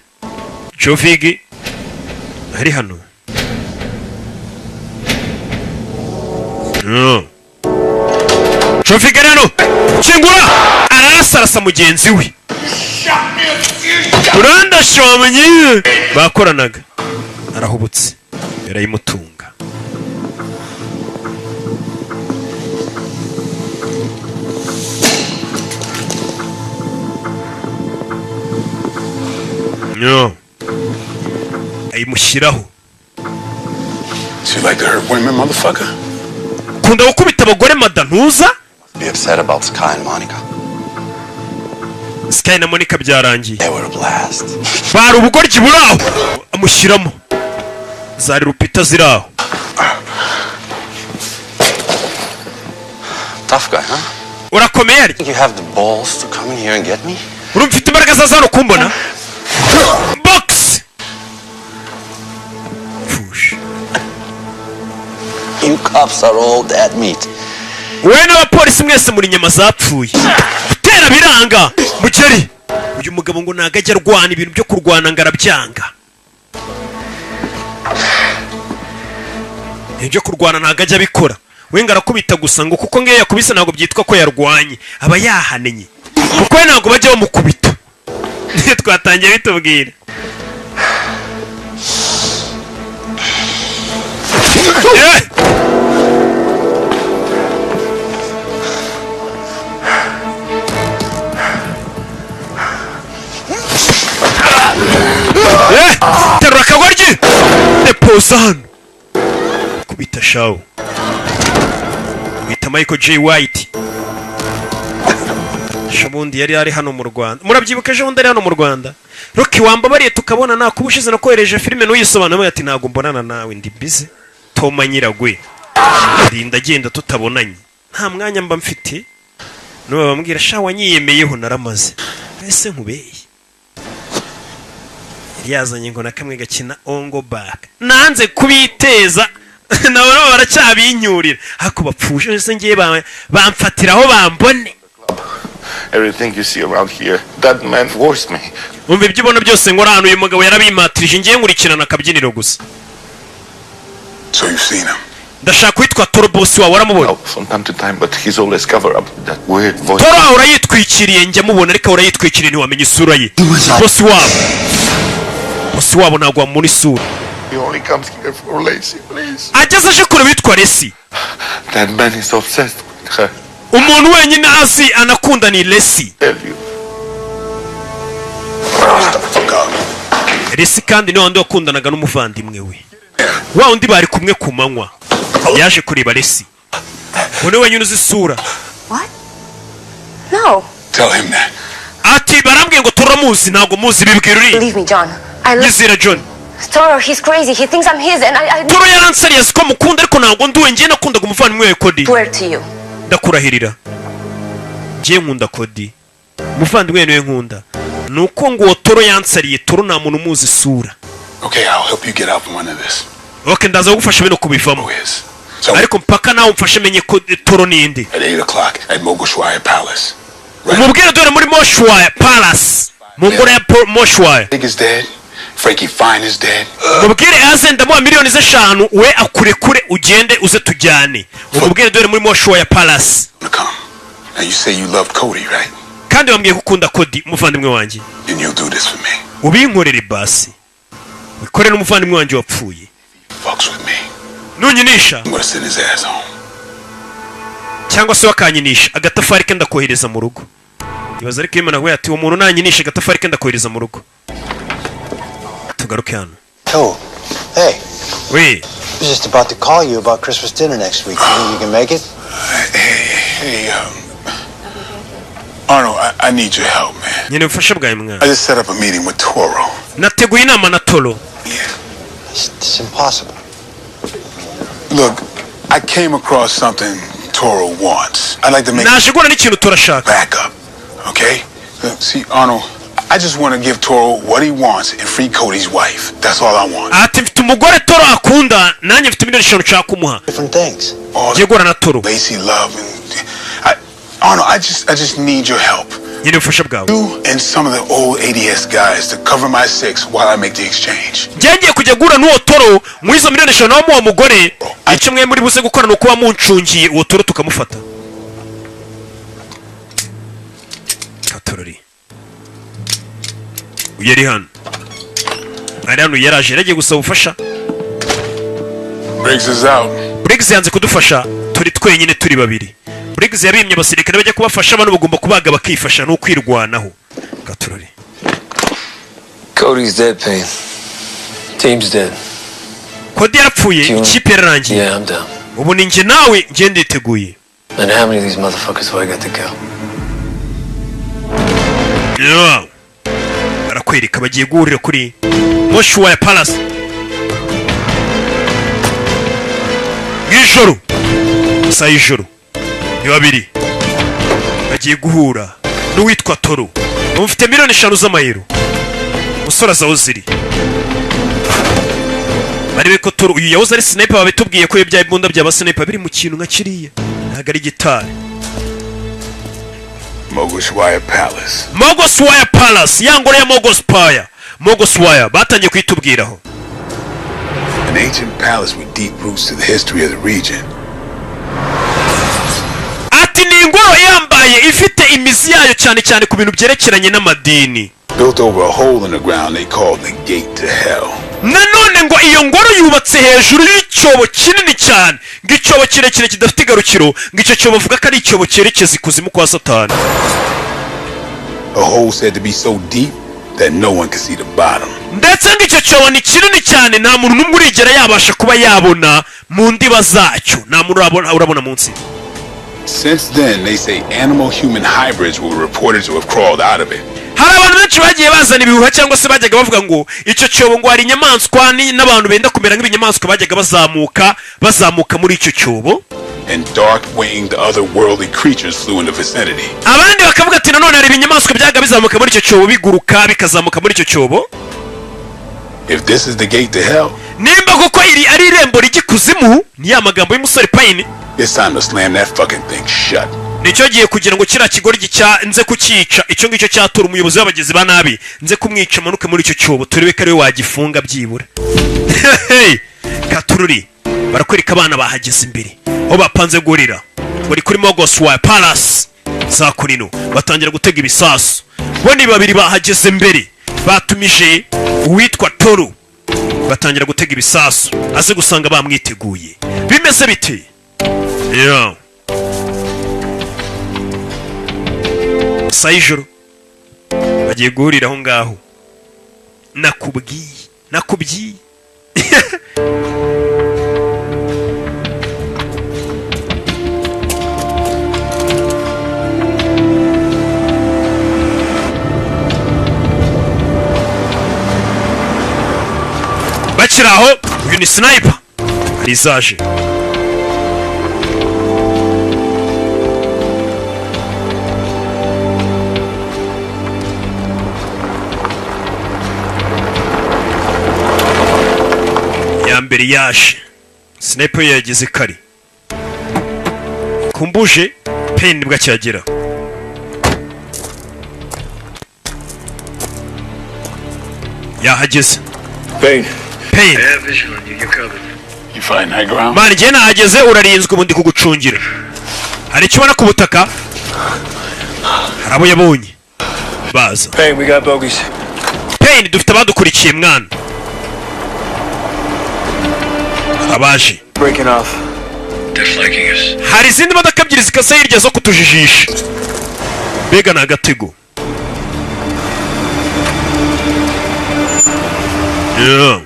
Joe Vig ari hano. No. Joe Vig ari hano, kingura ararasarasa mugenzi we. Urandashomye bakoranaga, arahubutse yarayimutunga. No. Ayimushyiraho. So you like to hurt women, motherfucker? Kunda gukubita abagore mada ntuza. Be upset about Sky and Monica. Sky na Monica byarangiye. They were a blast. Bari ubugoryi buri aho. Amushyiramo zari rupita ziri aho. Tough guy, huh? Urakomeye arya. Think you have the balls to come in here and get me? Urumva ufite imbaraga za hano kumbona box? Pfusha. You cops are all dead meat. Wowe n'abapolisi mwese muri inyama zapfuye. Gutera biranga mugeri. Uyu mugabo ngo ntago ajya arwana, ibintu byo kurwana ngo arabyanga. Ibyo kurwana ntabwo ajya abikora we, ngo arakubita gusa, ngo kuko ngiyo yakubise ntabwo byitwa ko yarwanye, aba yahanenye, kuko we ntabwo bajya bamukubita. Twatangiye bitubwira. Eh! Eh! Terura akagoryi, depoza hano, kubita shawu wita Michael J White. Ejo yari ari hano mu Rwanda, murabyibuka? Ejo bundi ari hano mu Rwanda. Rocky, wambabariye tukabona, nakuba ushize nakohereje filime ntuyisobanure. Ati ntabwo mbonana nawe, ndi busy. Toma Nyiragwe, rinda agenda tutabonanye, nta mwanya mba mfite. Nuba bambwira sha wanyiyemeyeho naramaze ese nkubeye. Yari yazanye ngo na kamwe gakina Ong Bak, nanze kubiteza, nabo baracyabinyurira, ariko bapfuje ese ngiye bamfatiraho bambone. Everything you see around here, that man forced me. Umva, ibyo ubona byose nkora hano, uyu mugabo yarabimatirije, ngiye nkurikirana akabyiniro gusa. So you've seen him. Ndashaka uwitwa Toro, boss wawe, waramubonye? From time to time, but he's always cover up that weird voice. Toro ahora yitwikiriye, njya mubona ariko ahora yitwikiriye, ntiwamenya isura ye. Boss wabo, boss wabo ntabwo wamubona isura. He only comes here for Lacey, please. Ageze aje kureba witwa Lacey. That man is obsessed with her. Umuntu wenyine azi anakunda ni Lacey. Tell you. Lacey kandi ni wa wundi wakundanaga n'umuvandimwe we, wa wundi bari kumwe ku manywa. Yaje kureba Lacey, uwo ni wenyine uzi isura. What? No. Tell him that. Ati barambwiye ngo turamuzi, ntabwo muzi, bibwira uri. Believe me, John. I love Nyizera, John. Toro. He's crazy. He thinks I'm his, and I Toro yaransariye, siko mukunda, ariko ntabwo nduwe, ngiye nakundaga umuvandimwe we Cody. Swear to you. Ndakurahirira, ngiye nkunda Cody, umuvandimwe we niwe nkunda. Ni uko ngo uwo Toro yansariye, Toro nta muntu umuzi isura. Okay, I'll help you get out from under this. Ok, ndaza kugufasha bino kubivamo, ariko mpaka nawe umfashe menye ko Toro ninde. At 8 o'clock at Mogushwaya Palace. Umubwire dore muri Moshwaya Palace, mu ngoro ya Moshwaya. Big is dead. Frankie Fine is dead. Mubwire aze, ndamuha miliyoni z'eshanu, we akurekure ugende, uze tujyane. Umubwire dore muri Moshwaya Palace. Now you say you loved Cody, right? Kandi wambwiye ko ukunda Cody, umuvandimwe wanjye. Then you'll do this for me. Ubinkorere basi, wikorere n'umuvandimwe wanjye wapfuye. Fucks with me. Nunyinisha I'm gonna send his ass home. cyangwa se wakanyinisha, agatafari ke ndakohereza mu rugo. Ibaza ariko iyo umuntu ati uwo muntu nanyinisha, agatafari ke ndakohereza mu rugo. Tugaruke hano. Oh, hey. We. I was just about to call you about Christmas dinner next week. You think you can make it? Hey, Arnold, I need your help, man. Nyine ubufasha bwawe, mwana. I just set up a meeting with Toro. Nateguye inama na Toro. It's impossible. Look, I came across something Toro wants. I'd like to make Naje guhura n'ikintu turashaka. backup, okay? Look, see, Arnold, I just want to give Toro what he wants and free Cody's wife. That's all I want. Ati mfite umugore Toro akunda, nanjye mfite miliyoni 5 nshaka kumuha. Different things. Ngiye guhura na Toro. Lacey love and Arnold, I just need your help. Nyine ubufasha bwawe. You and some of the old ADS guys to cover my six while I make the exchange. Njye ngiye kujya guhura n'uwo Toro muri izo miliyoni 5 nawe muwo mugore. Icyo mwe muri buze gukora ni ukuba muncungiye uwo Toro tukamufata. Katorori uyu yari hano, ari hano, yaraje, yari agiye gusaba ubufasha. Briggs is out. Briggs yanze kudufasha, turi twenyine, turi babiri. Briggs yabimye abasirikare bajya kubafasha, bano bagomba kubaga bakifasha, ni ukwirwanaho. Katorori. Cody's dead, Payne. Team's dead. Cody yarapfuye, ikipe yararangiye. Yeah, I'm down. Ubu ni njye nawe, njye nditeguye. And how many of these motherfuckers do I got to kill? Yeah. Barakwereka bagiye guhurira kuri Moshuwaya Palace mw'ijoro, isaha y'ijoro, ni babiri bagiye guhura n'uwitwa Toro bamufite miliyoni 5 z'amayero. Umusore aza aho ziri, barebe ko Toro uyu yahoze ari sniper. Babitubwiye ko ibya imbunda byaba sniper biri mu kintu nka kiriya, ntabwo ari gitari. Mogushwaya Palace. Mogoswaya Palace, ya ngoro ya Mogospire, Mogoswaya batangiye kuyitubwiraho. ancient palace with deep roots to the history of the region. Ati ni ingoro yambaye ifite imizi yayo cyane cyane ku bintu byerekeranye n'amadini. Built over a hole in the ground they called the gate to hell. Nanone ngo iyo ngoro yubatse hejuru y'icyobo kinini cyane, ngo icyobo kirekire kidafite igarukiro, ngo icyo cyobo bavuga ko ari icyobo cyerekeza ikuzimu kwa Satani. A hole said to be so deep that no one could see the bottom. Ndetse ngo icyo cyobo ni kinini cyane, nta muntu n'umwe urigera yabasha kuba yabona mu ndiba zacyo, nta muntu urabona munsi. Since then, they say animal human hybrids were reported to have crawled out of it. Hari abantu benshi bagiye bazana ibihuha cyangwa se bajyaga bavuga ngo icyo cyobo ngo hari inyamaswa n'abantu benda kumera nk'ibinyamaswa bajyaga bazamuka muri icyo cyobo. And dark winged otherworldly creatures flew in the vicinity. Abandi bakavuga ati nanone hari ibinyamaswa byaga bizamuka muri icyo cyobo, biguruka bikazamuka muri icyo cyobo. If this is the gate to hell, Nimba kuko iri ari irembo rijya ikuzimu, ni ya magambo y'umusore Payne, it's time to slam that fucking thing shut. nicyo gihe kugira ngo kiriya kigoryi cya nze kucyica, icyo ngicyo cyatura umuyobozi w'abagizi ba nabi, nze kumwica amanuke muri icyo cyobo, turebe ko ariwe wagifunga byibura. Hey! Katururi barakwereka abana bahageze imbere aho bapanze guhurira, bari kuri Mogoswa Palace za kurino, batangira gutega ibisasu. Bo ni babiri bahageze mbere, batumije uwitwa Toru, batangira gutega ibisasu, aze gusanga bamwiteguye. Bimeze bite? Yeah. Saa y'ijoro bagiye guhurira aho ngaho. Nakubwiye, nakubwiye. Bakiri aho, uyu ni sniper, hari izaje. Ya mbere yaje, sniper yo yageze kare kumbuje Payne nibwo akihagera. Yahageze. Payne. Payne. I have visual on you. You're covered. You find high ground? Man, igihe nahageze urarinzwe, ubu ndi kugucungira. Hari icyo ubona ku butaka? Hari abo yabonye baza. Payne, we got bogeys. Payne, dufite abadukurikiye mwana, abaje. Breaking off. They're flanking us. Hari izindi modoka ebyiri zikase hirya zo kutujijisha, mbega ni agatego. Yeah.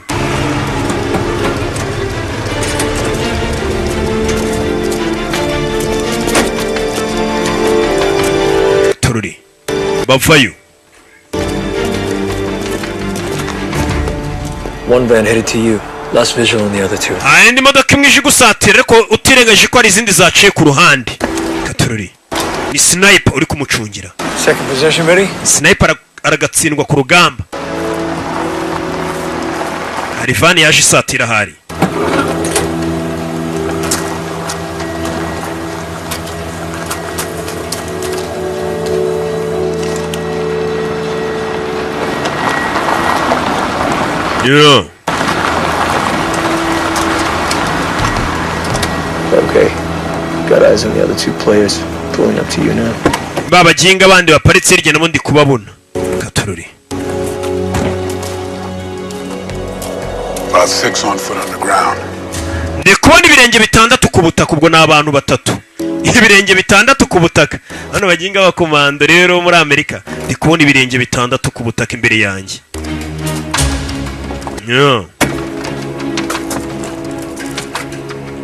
Tururi bavayo. One van headed to you. Last visual on the other two. Hari indi modoka imwe ije igusatira, ariko utirengagije ko hari izindi zaciye ku ruhande. Katururi ni sniper uri kumucungira. Second position ready? Sniper aragatsindwa ku rugamba. Hari van yaje isatira ahari. Yeah. Okay. Got eyes on the other two players. Pulling up to you now. Ba baginga bandi baparitse hirya nabo ndi kubabona. Katururi. About six on foot on the ground. Ndi kubona ibirenge bitandatu ku butaka, ubwo ni abantu batatu. Ibirenge bitandatu ku butaka, hano baginga abakomando rero muri Amerika. Ndi kubona ibirenge bitandatu ku butaka imbere yanjye. Yeah.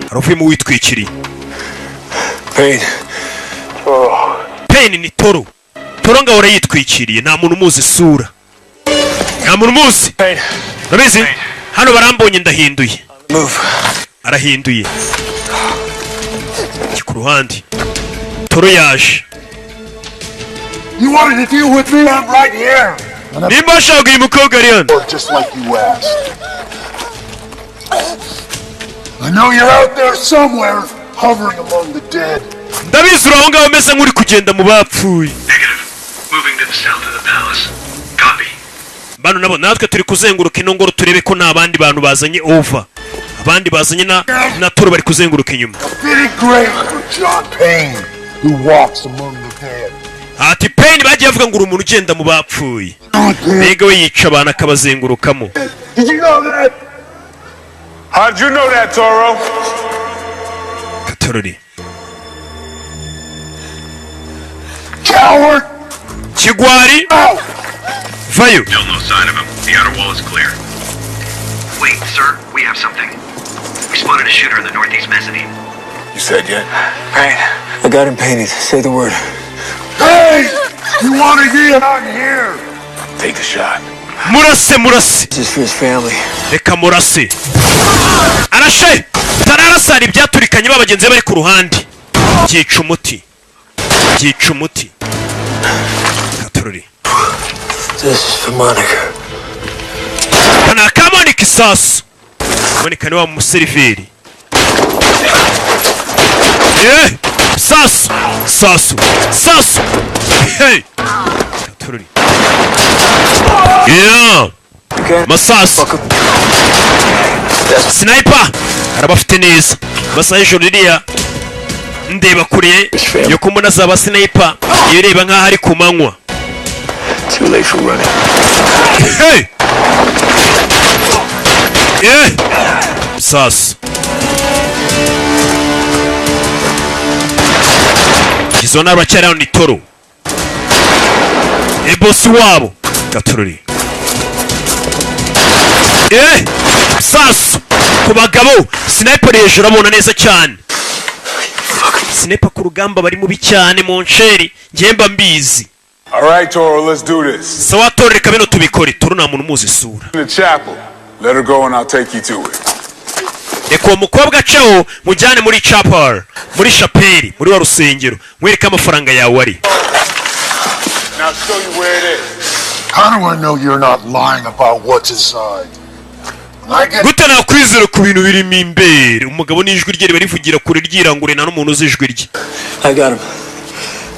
Hari uvuyemo witwikiriye. Payne. Payne, ni Toro. Toro ngahora yitwikiriye, nta muntu umuzi isura, nta muntu umuzi. Urabizi, hano barambonye, ndahinduye. Move. Arahinduye. Njye ku ruhande, Toro yaje. You wanted to deal with me? I'm right here. Nimba washaka, uyu mukobwa ari hano. Just like you asked. I know you're out there somewhere, hovering among the dead. Ndabizi uri aho ngaho umeze nk'uri kugenda mu bapfuye. Moving to the south of the palace. Copy. Bano nabo natwe turi kuzenguruka ino ngoro turebe ko nta bandi bantu bazanye over. Abandi bazanye na Toro bari kuzenguruka inyuma. Fitting grave for John Payne, who walks among the dead. Ati Payne bagiye bavuga ngo uri umuntu ugenda mu bapfuye, mbega we yica abantu akabazengurukamo. Did you know that? How'd you know that, Toro? Katorori. Coward! Kigwari, vayo. Still no sign of him. The outer wall is clear. Wait, sir, we have something. We spotted a shooter in the northeast mezzanine. You said yet? Payne. I got him painted. Say the word. Hey! You want to get out here? Take the shot. Murase, murase. This is for his family. Reka murase. Arashe, tararasa, hari ibyaturikanye, ba bagenzi be bari ku ruhande. Byica umuti, byica umuti. Katorori. This is for Monica. Aka ni aka Monika. Isasu, Monika ni wa museriveri. Sasu, sasu, sasu, hey! Katorori. Yeah, masasu, sniper arabafite neza. Amasaha y'ijoro ririya ndeba kure yo kumbona zaba sniper, iyo ireba nk'aho ari ku manywa. Too late for running. Hey! Yeah! Sasu. Izo ni abacyari hano ni Toro. E bosi wabo. Gatorori. Sasu! Ku bagabo, sniper hejuru abona neza cyane. Sniper ku rugamba bari mubi cyane mu nsheri, njye mba mbizi. All right, Toro, let's do this. Sawa Toro, reka bino tubikore. Toro nta muntu umuzi isura. In the chapel. Let her go and I'll take you to it. Reka uwo mukobwa aceho, mujyane muri chapel, muri shapeli, muri wa rusengero, mwereke amafaranga yawe ari. Now show you where it is. How do I know you're not lying about what's inside? When I get Gute nakwizera ku bintu birimo imbere? Umugabo n'ijwi rye riba rivugira kure, ryirangure, nta n'umuntu uzi ijwi rye. I got him.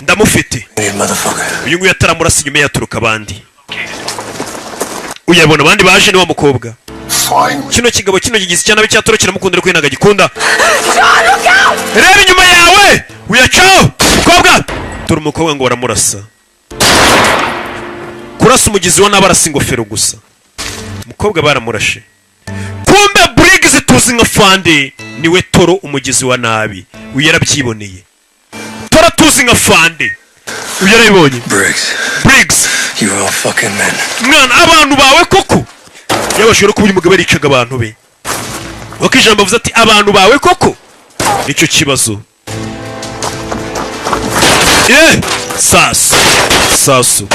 Ndamufite. You motherfucker. Uyu nguyu ataramurasa, inyuma yaturuka abandi, uyabona abandi baje, ni wa mukobwa. Finally. Kino kigabo kino kigize icyana cya Toro kiramukunda, ariko we ntabwo agikunda. Reba inyuma yawe, uyacaho mukobwa. Dore umukobwa ngo baramurasa. Kurasa umugizi wa nabi arasa ingofero gusa. Umukobwa baramurashe. Kumbe Briggs tuzi nka Fande niwe Toro, umugizi wa nabi. Uyu yarabyiboneye. Toro tuzi nka Fande, uyu yarabibonye. Briggs. Briggs. You are all fucking men. Mwana, abantu bawe koko. Yabashije no kuba uyu mugabo yaricaga abantu be, kuko ijambo avuze ati abantu bawe koko, nicyo kibazo. Sasu, sasu,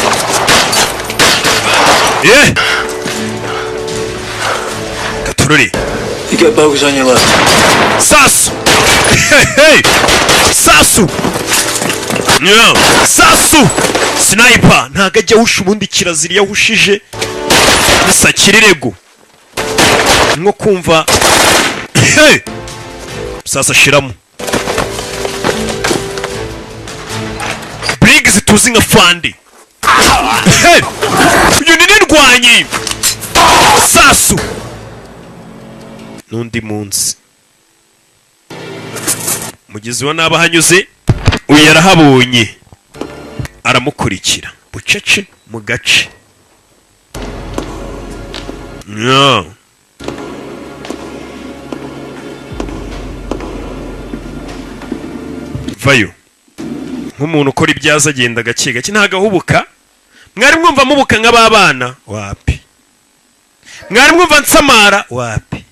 katururi. You got bogeys on your left. Sasu, hey, hey! Sasu. Yeah. Sasu, sniper ntago ajya ahusha. Ubundi kirazira, iyo ahushije nisakirirego nko kumva. Hey! Sasa shiramo. Briggs tuzi nka Fandi. Hey! Uyu ni nirwanyi. Sasu n'undi munsi mugizi wa nabi ahanyuze, uyu yarahabonye, aramukurikira bucece mu gace. Yeah. Vayo nk'umuntu ukora ibyaza, agenda gake gake, ntabwo ahubuka. Mwari mwumva mubuka nk'ababana? Wapi. Mwari mwumva nsamara? Wapi.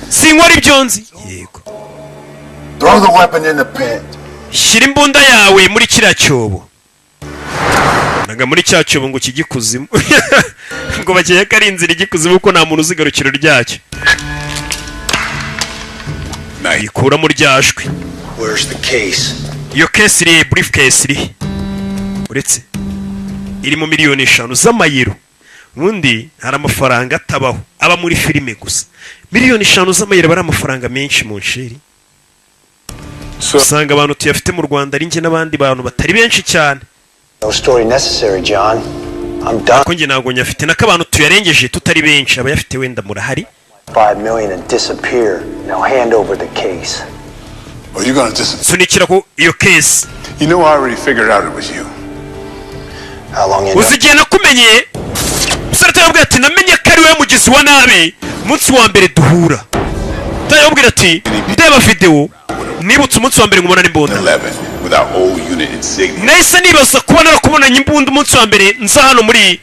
Sinkora ibyo nzi, yego. Throw the weapon in the pit. Shyira imbunda yawe muri kiriya cyobo. Naga muri cya cyobo ngo kijye ikuzimu, ngo bakeye ko ari inzira ijya ikuzimu, kuko nta muntu uzi igarukiro ryacyo. Yikuramo ryajwi. Where's the case? Iyo case iri, briefcase iri, uretse irimo miliyoni 5 z'amayero. Ubundi hari amafaranga atabaho, aba muri filime gusa. Miliyoni 5 z'amayero aba ari amafaranga menshi mu nsheri. Usanga abantu tuyafite mu Rwanda ari njye n'abandi bantu batari benshi cyane. No story necessary, John. I'm done. Ko njye ntabwo nyafite, nako abantu tuyarengeje tutari benshi. Abayafite wenda murahari. 5 million and disappear. Now hand over the case. Or you're gonna disappear. Sunikira ku iyo case. You know I already figured out it was you. How long you Uzi igihe nakumenye? Umusore atarabwira ati: "Namenye ko ari wowe mugizi wa nabi umunsi wa mbere duhura." Atarabwira ati: "Ndeba videwo, nibutse umunsi wa mbere nkubona n'imbunda." 11 with our old unit insignia. Nahise nibaza kuba narakubonanye imbunda umunsi wa mbere nza hano muri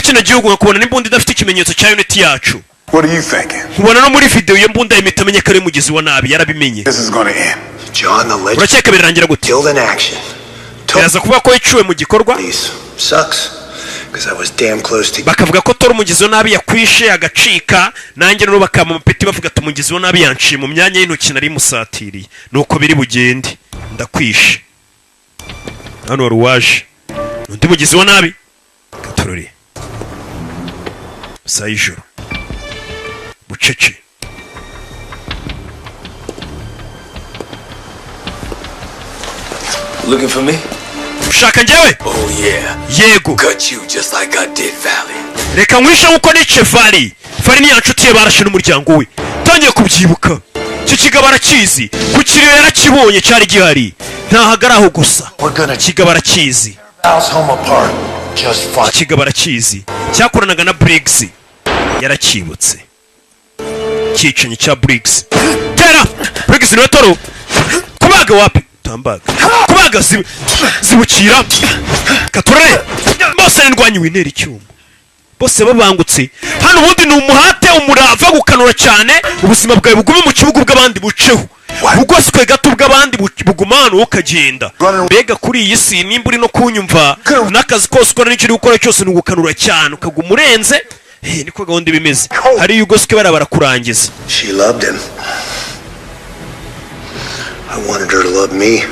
kino gihugu, nkakubona n'imbunda idafite ikimenyetso cya unit yacu. What are you thinking? Nkubona no muri videwo iyo mbunda, yahita amenya ko ari we mugizi wa nabi, yarabimenye. This is gonna end. John, the legend Urakeka birarangira gute? killed in action. Biraza kuvuga ko yiciwe mu gikorwa. Sucks, because I was damn close to Bakavuga ko tora umugizi wa nabi yakwishe agacika, nanjye rero bakampa amapeti, bavuga ati: "Umugizi wa nabi yanciye mu myanya y'intoki, nari musatiriye." Nuko biri bugende, ndakwishe. Hano wari uwaje undi mugizi wa nabi katorore saa y'ijoro bucece. Looking for me? Ushaka njyewe? Oh yeah. Yego. Cut you just like I did Valley. Reka nkwishe nkuko nice Vali. Vali ni ya nshuti ye, barashe n'umuryango we. Tangiye kubyibuka, icyo kigabo arakizi, ku kiriyo yarakibonye, cyari gihari, ntahagara aho gusa. Kigabo arakizi. Al's home apart. Just fine. Iki kigabo arakizi, cyakoranaga na Briggs, yarakibutse cyicanyi cya Briggs. Tera Briggs niwe toro kubaga wapi utambaga kubaga zibukira katurare bose ndwanyi wintera icyuma bose babangutse hano. Ubundi ni umuhate, umurava, gukanura cyane, ubuzima bwawe bugume mu kibuga bw'abandi buceho, bugoswe gato bw'abandi buguma hano, wowe ukagenda. Mbega kuri iyi si, nimba uri no kunyumva, n'akazi kose ukora n'icyo uri gukora cyose ni ugukanura cyane, ukaguma urenze. Niko gahunda iba imeze. Hariya ugoswe bariya barakurangiza. She loved him. I wanted her to love me.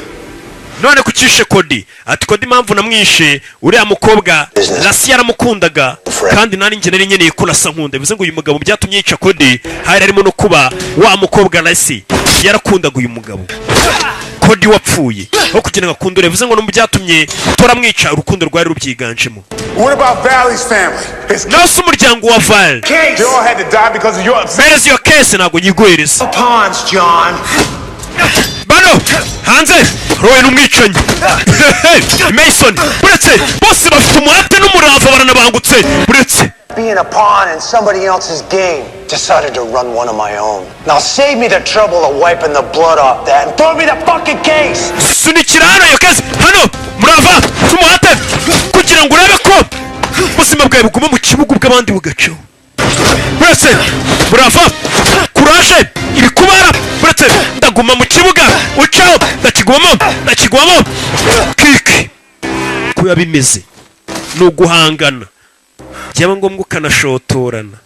None kucishe Kodi? Ati: "Kodi impamvu namwishe, uriya mukobwa Lasi yaramukundaga, kandi nari njye nari nkeneye ko Lasi ankunda." Bivuze ngo uyu mugabo byatumye yica Kodi hari harimo no kuba wa mukobwa Lasi yarakundaga uyu mugabo Kodi wapfuye, aho kugira ngo akunde uriya. Bivuze ngo no mu byatumye toramwica, urukundo rwari rubyiganjemo. What about Valley's family? His Nawe se umuryango wa Val? They all had to die because of your Mpereza iyo case. Ntabwo nyiguhereza. Pawns, John. Bano hanze rowe n'umwicanyi Mason buretse bose bafite umuhate n'umurava, baranabangutse buretse. Being a pawn in somebody else's game. Decided to run one of my own. Now save me the trouble of wiping the blood off that and throw me the fucking case! Sunikira hano iyo case hano. Murava n'umuhate kugira ngo urebe ko ubuzima bwawe buguma mu kibuga bw'abandi bugacaho. Buretse murava kuraje ibikubara buretse, ndaguma mu kibuga ucaho, ndakigwamo, ndakigwamo kiki ko biba bimeze ni uguhangana, byaba ngombwa ukanashotorana,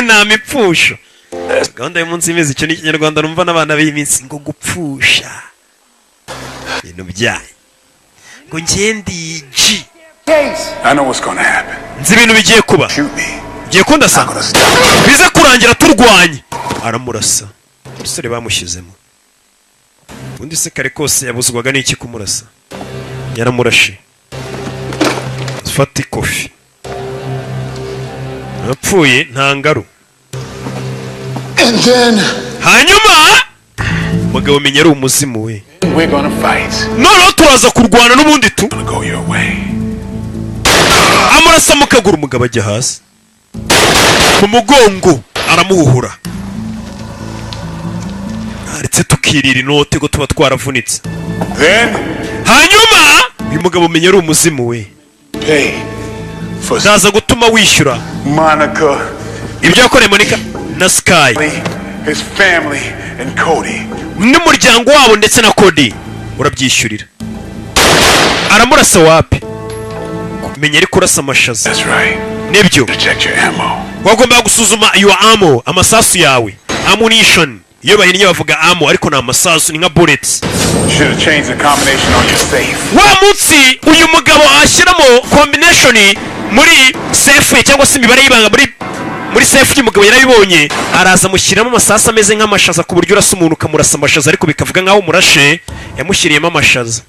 nta mipfusho. Gahunda y'umunsi imeze icyo ni Ikinyarwanda numva n'abana b'iminsi ngo gupfusha ibintu byanyu ngo ngende G. I know what's gonna happen. Nzi ibintu bigiye kuba. Ugiye kundasa, bize kurangira turwanye. Aramurasa umusore bamushyizemo. Ubundi se kare kose yabuzwaga n'iki kumurasa? Yaramurashe. Fata ikofi, apfuye nta ngaru. And then Hanyuma umugabo menya ari umuzimu we. We're gonna fight. Noneho turaza kurwana n'ubundi tu. Go your way. Amurasa mu kaguru, umugabo ajya hasi mu mugongo, aramuhuhura. Ndetse tukirira inote ko tuba twaravunitse. Then Hanyuma uyu mugabo umenya ari umuzimu we. pay for Ndaza gutuma wishyura Monica, ibyo yakoreye Monica na Sky his family, and Cody. n'umuryango wabo ndetse na Cody, urabyishyurira. Aramurasa wapi, menya ari kurasa amashaza. That's right. Nibyo. Check your ammo. Wagombaga gusuzuma your ammo, amasasu yawe, ammunition. Iyo bahinnye bavuga ammo, ariko ni amasasu, ni nka bullets. You should have changed the combination on your safe. Wa munsi uyu mugabo ashyiramo combination muri safe ye, cyangwa se imibare y'ibanga muri safe y'umugabo, yarabibonye, araza amushyiramo amasasu ameze nk'amashaza, ku buryo urasa umuntu ukamurasa amashaza ariko bikavuga nk'aho umurashe. Yamushyiriyemo amashaza.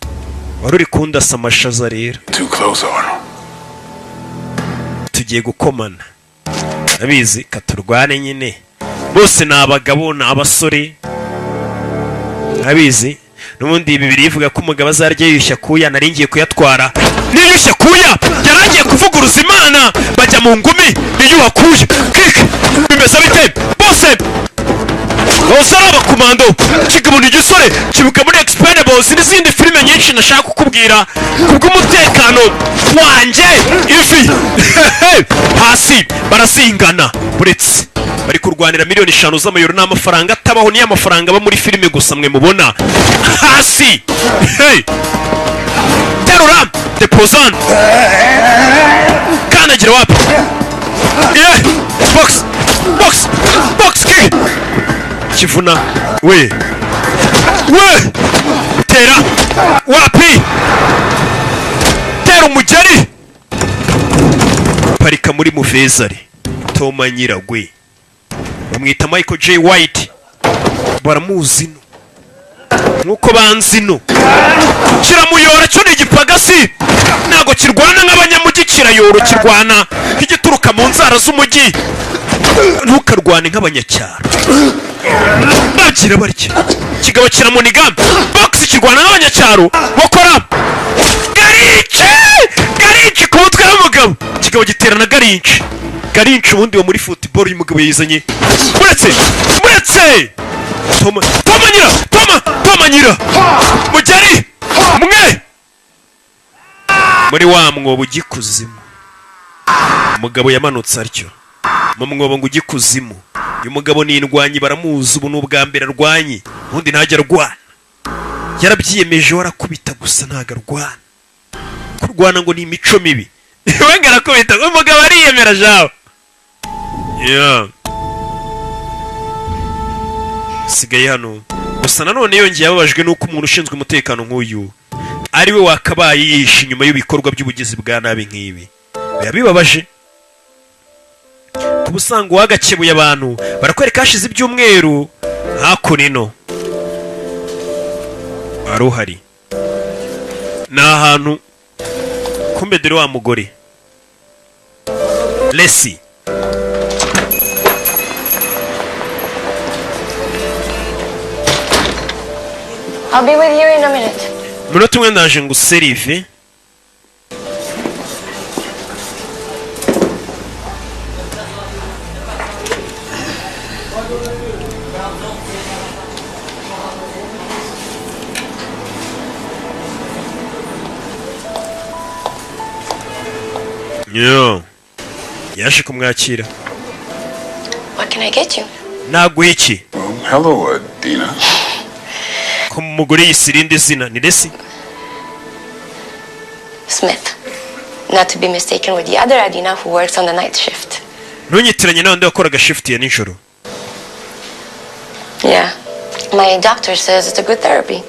Wari uri kundasa amashaza rero. Too close, Arnold. Tugiye gukomana. Abizi katurwane nyine, bose ni abagabo, ni abasore. Abizi n'ubundi bibiri ivuga ko umugabo azarya yiyushya kuya. Nari ngiye kuyatwara niyushya kuya, yarangiye kuvuguruza Imana. Bajya mu ngumi, niyuha kuya kike. Bimeze bite? Bose bose ari abakomando. Kigabo ni igisore kibuka muri Expendables n'izindi filime nyinshi nashaka kukubwira kubw'umutekano wanjye. Ivi hasi, barazingana. Buretse bari kurwanira miliyoni 5 z'amayero, ni amafaranga atabaho, niyo amafaranga aba muri filime gusa mwe mubona hasi. Hey! Terura depozan, kandagira wapi? Yeah! Box, box, box kick, kivuna we we, tera wapi, tera umugeri, parika muri muvezari. Toma Nyiragwe bamwita Michael J White, baramuzi no nkuko banzi no kiramuyora. Cyo ni igipagasi, ntabwo kirwana nk'abanyamujyi, kirayoro, kirwana nk'igituruka mu nzara z'umujyi. Ntukarwane nk'abanyacyaro, bagira barya. Kigabo kiramuniga box, kirwana nk'abanyacyaro, bakora garinci garinci ku mutwe w'umugabo. Kigabo giterana garinci garinci. Ubundi wo muri football uyu mugabo yizanye. Muretse, muretse, Toma, Toma nyira, Toma, Toma nyira mugeri mwe muri wa mwobo ujya ikuzimu. Umugabo yamanutse atyo mu mwobo ngo ujye ikuzimu. Uyu mugabo ni indwanyi, baramuzi. Ubu ni ubwa mbere arwanye, ubundi ntajya arwana. Yarabyiyemeje, warakubita gusa, ntabwo arwana. Kurwana ngo ni imico mibi. We ngo arakubita. Umugabo ariyemera jawe. Yeah. Sigaye hano gusa. Nanone yongeye ababajwe n'uko umuntu ushinzwe umutekano nk'uyu ari we wakabaye yihishe inyuma y'ibikorwa by'ubugizi bwa nabi nk'ibi. Biba bibabaje kuba usanga uwagakebuye abantu. Barakwereka hashize ibyumweru. Hakuno ino wari uhari, ni ahantu kumbe dore wa mugore Lesi. I'll be with you in a minute. Umunota umwe ndaje ngo userive. Yo, yaje kumwakira. What can I get you? Naguha iki? Hello, Adina. Ko umugore yise irindi zina ni Lesi. Smith. Not to be mistaken with the other Adina who works on the night shift. Ntunyitiranye n'abandi wakoraga shift ya nijoro. Yeah. My doctor says it's a good therapy.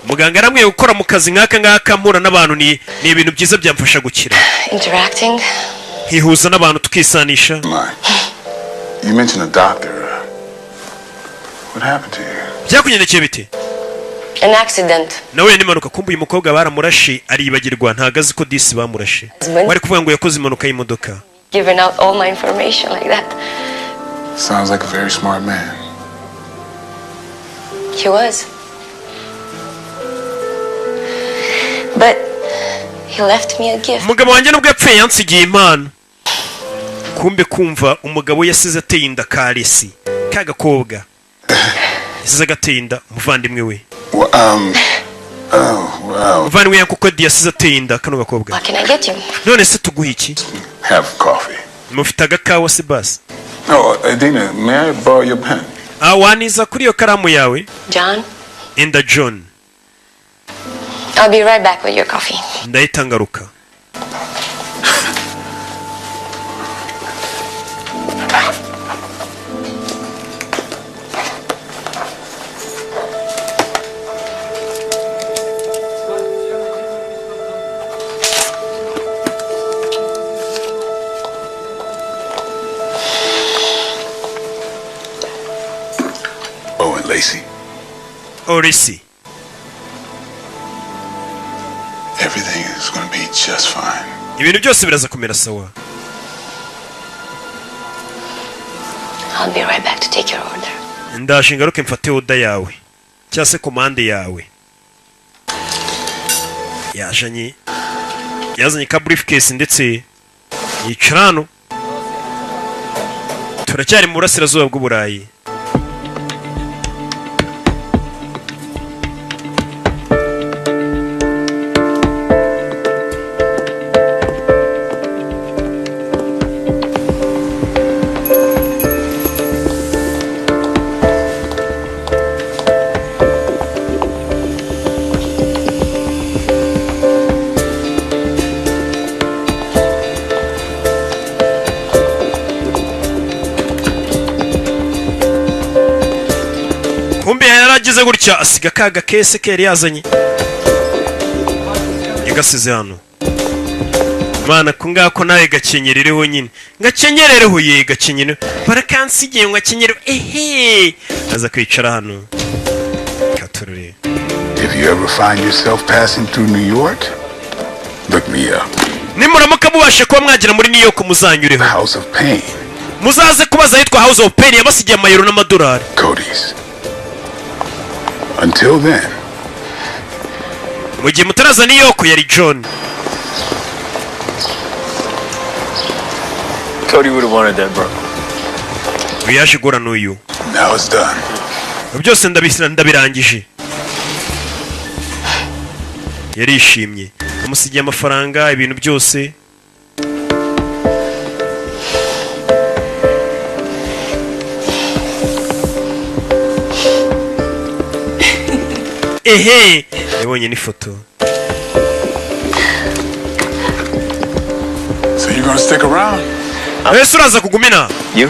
Muganga aramwiye gukora mu kazi nk'aka ngaka mpura n'abantu ni ibintu byiza, byamfasha gukira. Interacting. Nkihuza n'abantu, tukisanisha. You mentioned a doctor. What happened to you? Byakugendekeye bite? An accident. Nawe n'impanuka. Kumva uyu mukobwa baramurashe aribagirwa, ntago azi ko disi bamurashe. Wari kuvuga ngo yakoze impanuka y'imodoka. Giving out all my information like that. Sounds like a very smart man. He was. But he left me a gift. Umugabo wanjye nubwo yapfuye yansigiye impano. Kumbe kumva umugabo yasize ateye inda karesi ka gakobwa, yasize agateye inda umuvandimwe we. Well, oh, wow. Umuvandimwe kuko yasize ateye inda kano gakobwa. What can I get you? None se tuguhe iki? Have coffee. Mufite agakawa se basi? Oh, Adina, may I borrow your pen? Ah, waniza kuri iyo karamu yawe? John, Enda John. I'll be right back with your coffee. Ndahita ngaruka. Oh, and Lacey, Orisi, everything is going to be just fine. Ibintu byose biraza kumera sawa. I'll be right back to take your order. Ndaje ngaruke mfate order yawe cyangwa se komande yawe. Yajanye, yazanye ka briefcase ndetse yicara hano. Turacyari mu burasirazuba bw'Uburayi. Kumbe yaragize gutya asiga ka gakese ke yari yazanye, yagasize hano. Mana, ko ngako nawe gakenyerereho nyine, gakenyerereho ye, gakenyere, barakansigiye ngo akenyereho. Ehe, aza kwicara hano katurure. If you ever find yourself passing through New York, look me up. Nimuramuka mubashe kuba mwagera muri New York, muzanyureho. House of Pain. Muzaze kubaza ahitwa House of Pain, yabasigiye amayero n'amadolari. Cody's. Until then, Mu gihe mutaraza New York, yari John. Cody would have wanted that, bro. Uyu yaje guhura n'uyu. Now it's done. Byose ndabisira, ndabirangije. Yarishimye, amusigiye amafaranga, ibintu byose. Ehe, yabonye n'ifoto. So you gonna stick around? Ese uraza kugumina? You?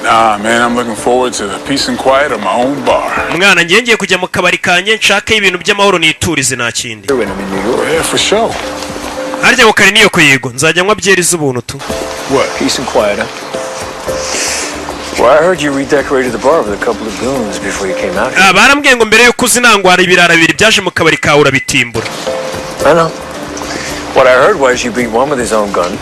Nah, man, I'm looking forward to the peace and quiet of my own bar. Mwana, ngiye kujya mu kabari kanjye nshake ibintu by'amahoro niturize, nta kindi. Yeah, for sure. Harya ngo kare niyo yego, nzajya nywa byeri z'ubuntu tu. What? Peace and quiet, huh? Well, I heard you redecorated the bar with a couple of goons before you came out here. Ah, barambwiye ngo mbere yuko uzi nangwara ibirara bibiri byaje mu kabari kawe urabitimbura. I know. What I heard was you beat one with his own gun,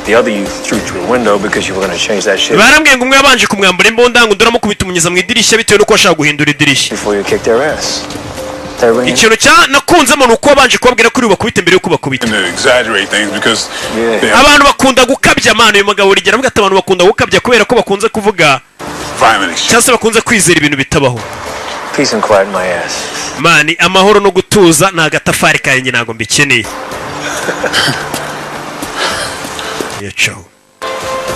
the other you threw through a window because you were going to change that shit Barambwiye ngo umwe yabanje kumwambura imbunda, ngo undi uramukubita umunyuza mu idirishya bitewe n'uko washaka guhindura idirishya. Before you kicked their ass. That ring? Ikintu cya nakunzemo ni uko wabanje kubabwira ko uri bubakubite mbere yuko bakubita. And to exaggerate things because they have Abantu bakunda gukabya, mwana. Uyu mugabo urigera avuga ati abantu bakunda gukabya kubera ko bakunze kuvuga violent cyangwa se bakunze kwizera ibintu bitabaho. Peace and quiet, my ass. Man, amahoro no gutuza ni agatafari kanjye, ntabwo mbikeneye. Yacaho.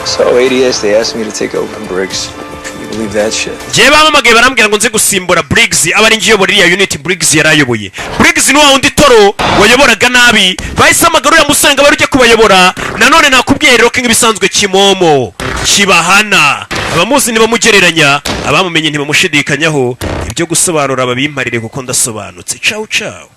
So ADS, they asked me to take over Briggs. Can you believe that shit? Njyewe bampamagaye barambwira ngo nze gusimbura Briggs, aba ari njye uyobora iriya unit Briggs yari ayoboye. Briggs ni wa wundi toro wayoboraga nabi, bahise hamagara uriya musore ngo abe ujye kubayobora. Nanone nakubwiye rero ko nk'ibisanzwe kimomo kibahana, abamuzi ntibamugereranya, abamumenye ntibamushidikanyaho. Ibyo gusobanura babimparire kuko ndasobanutse. Cawu cawu.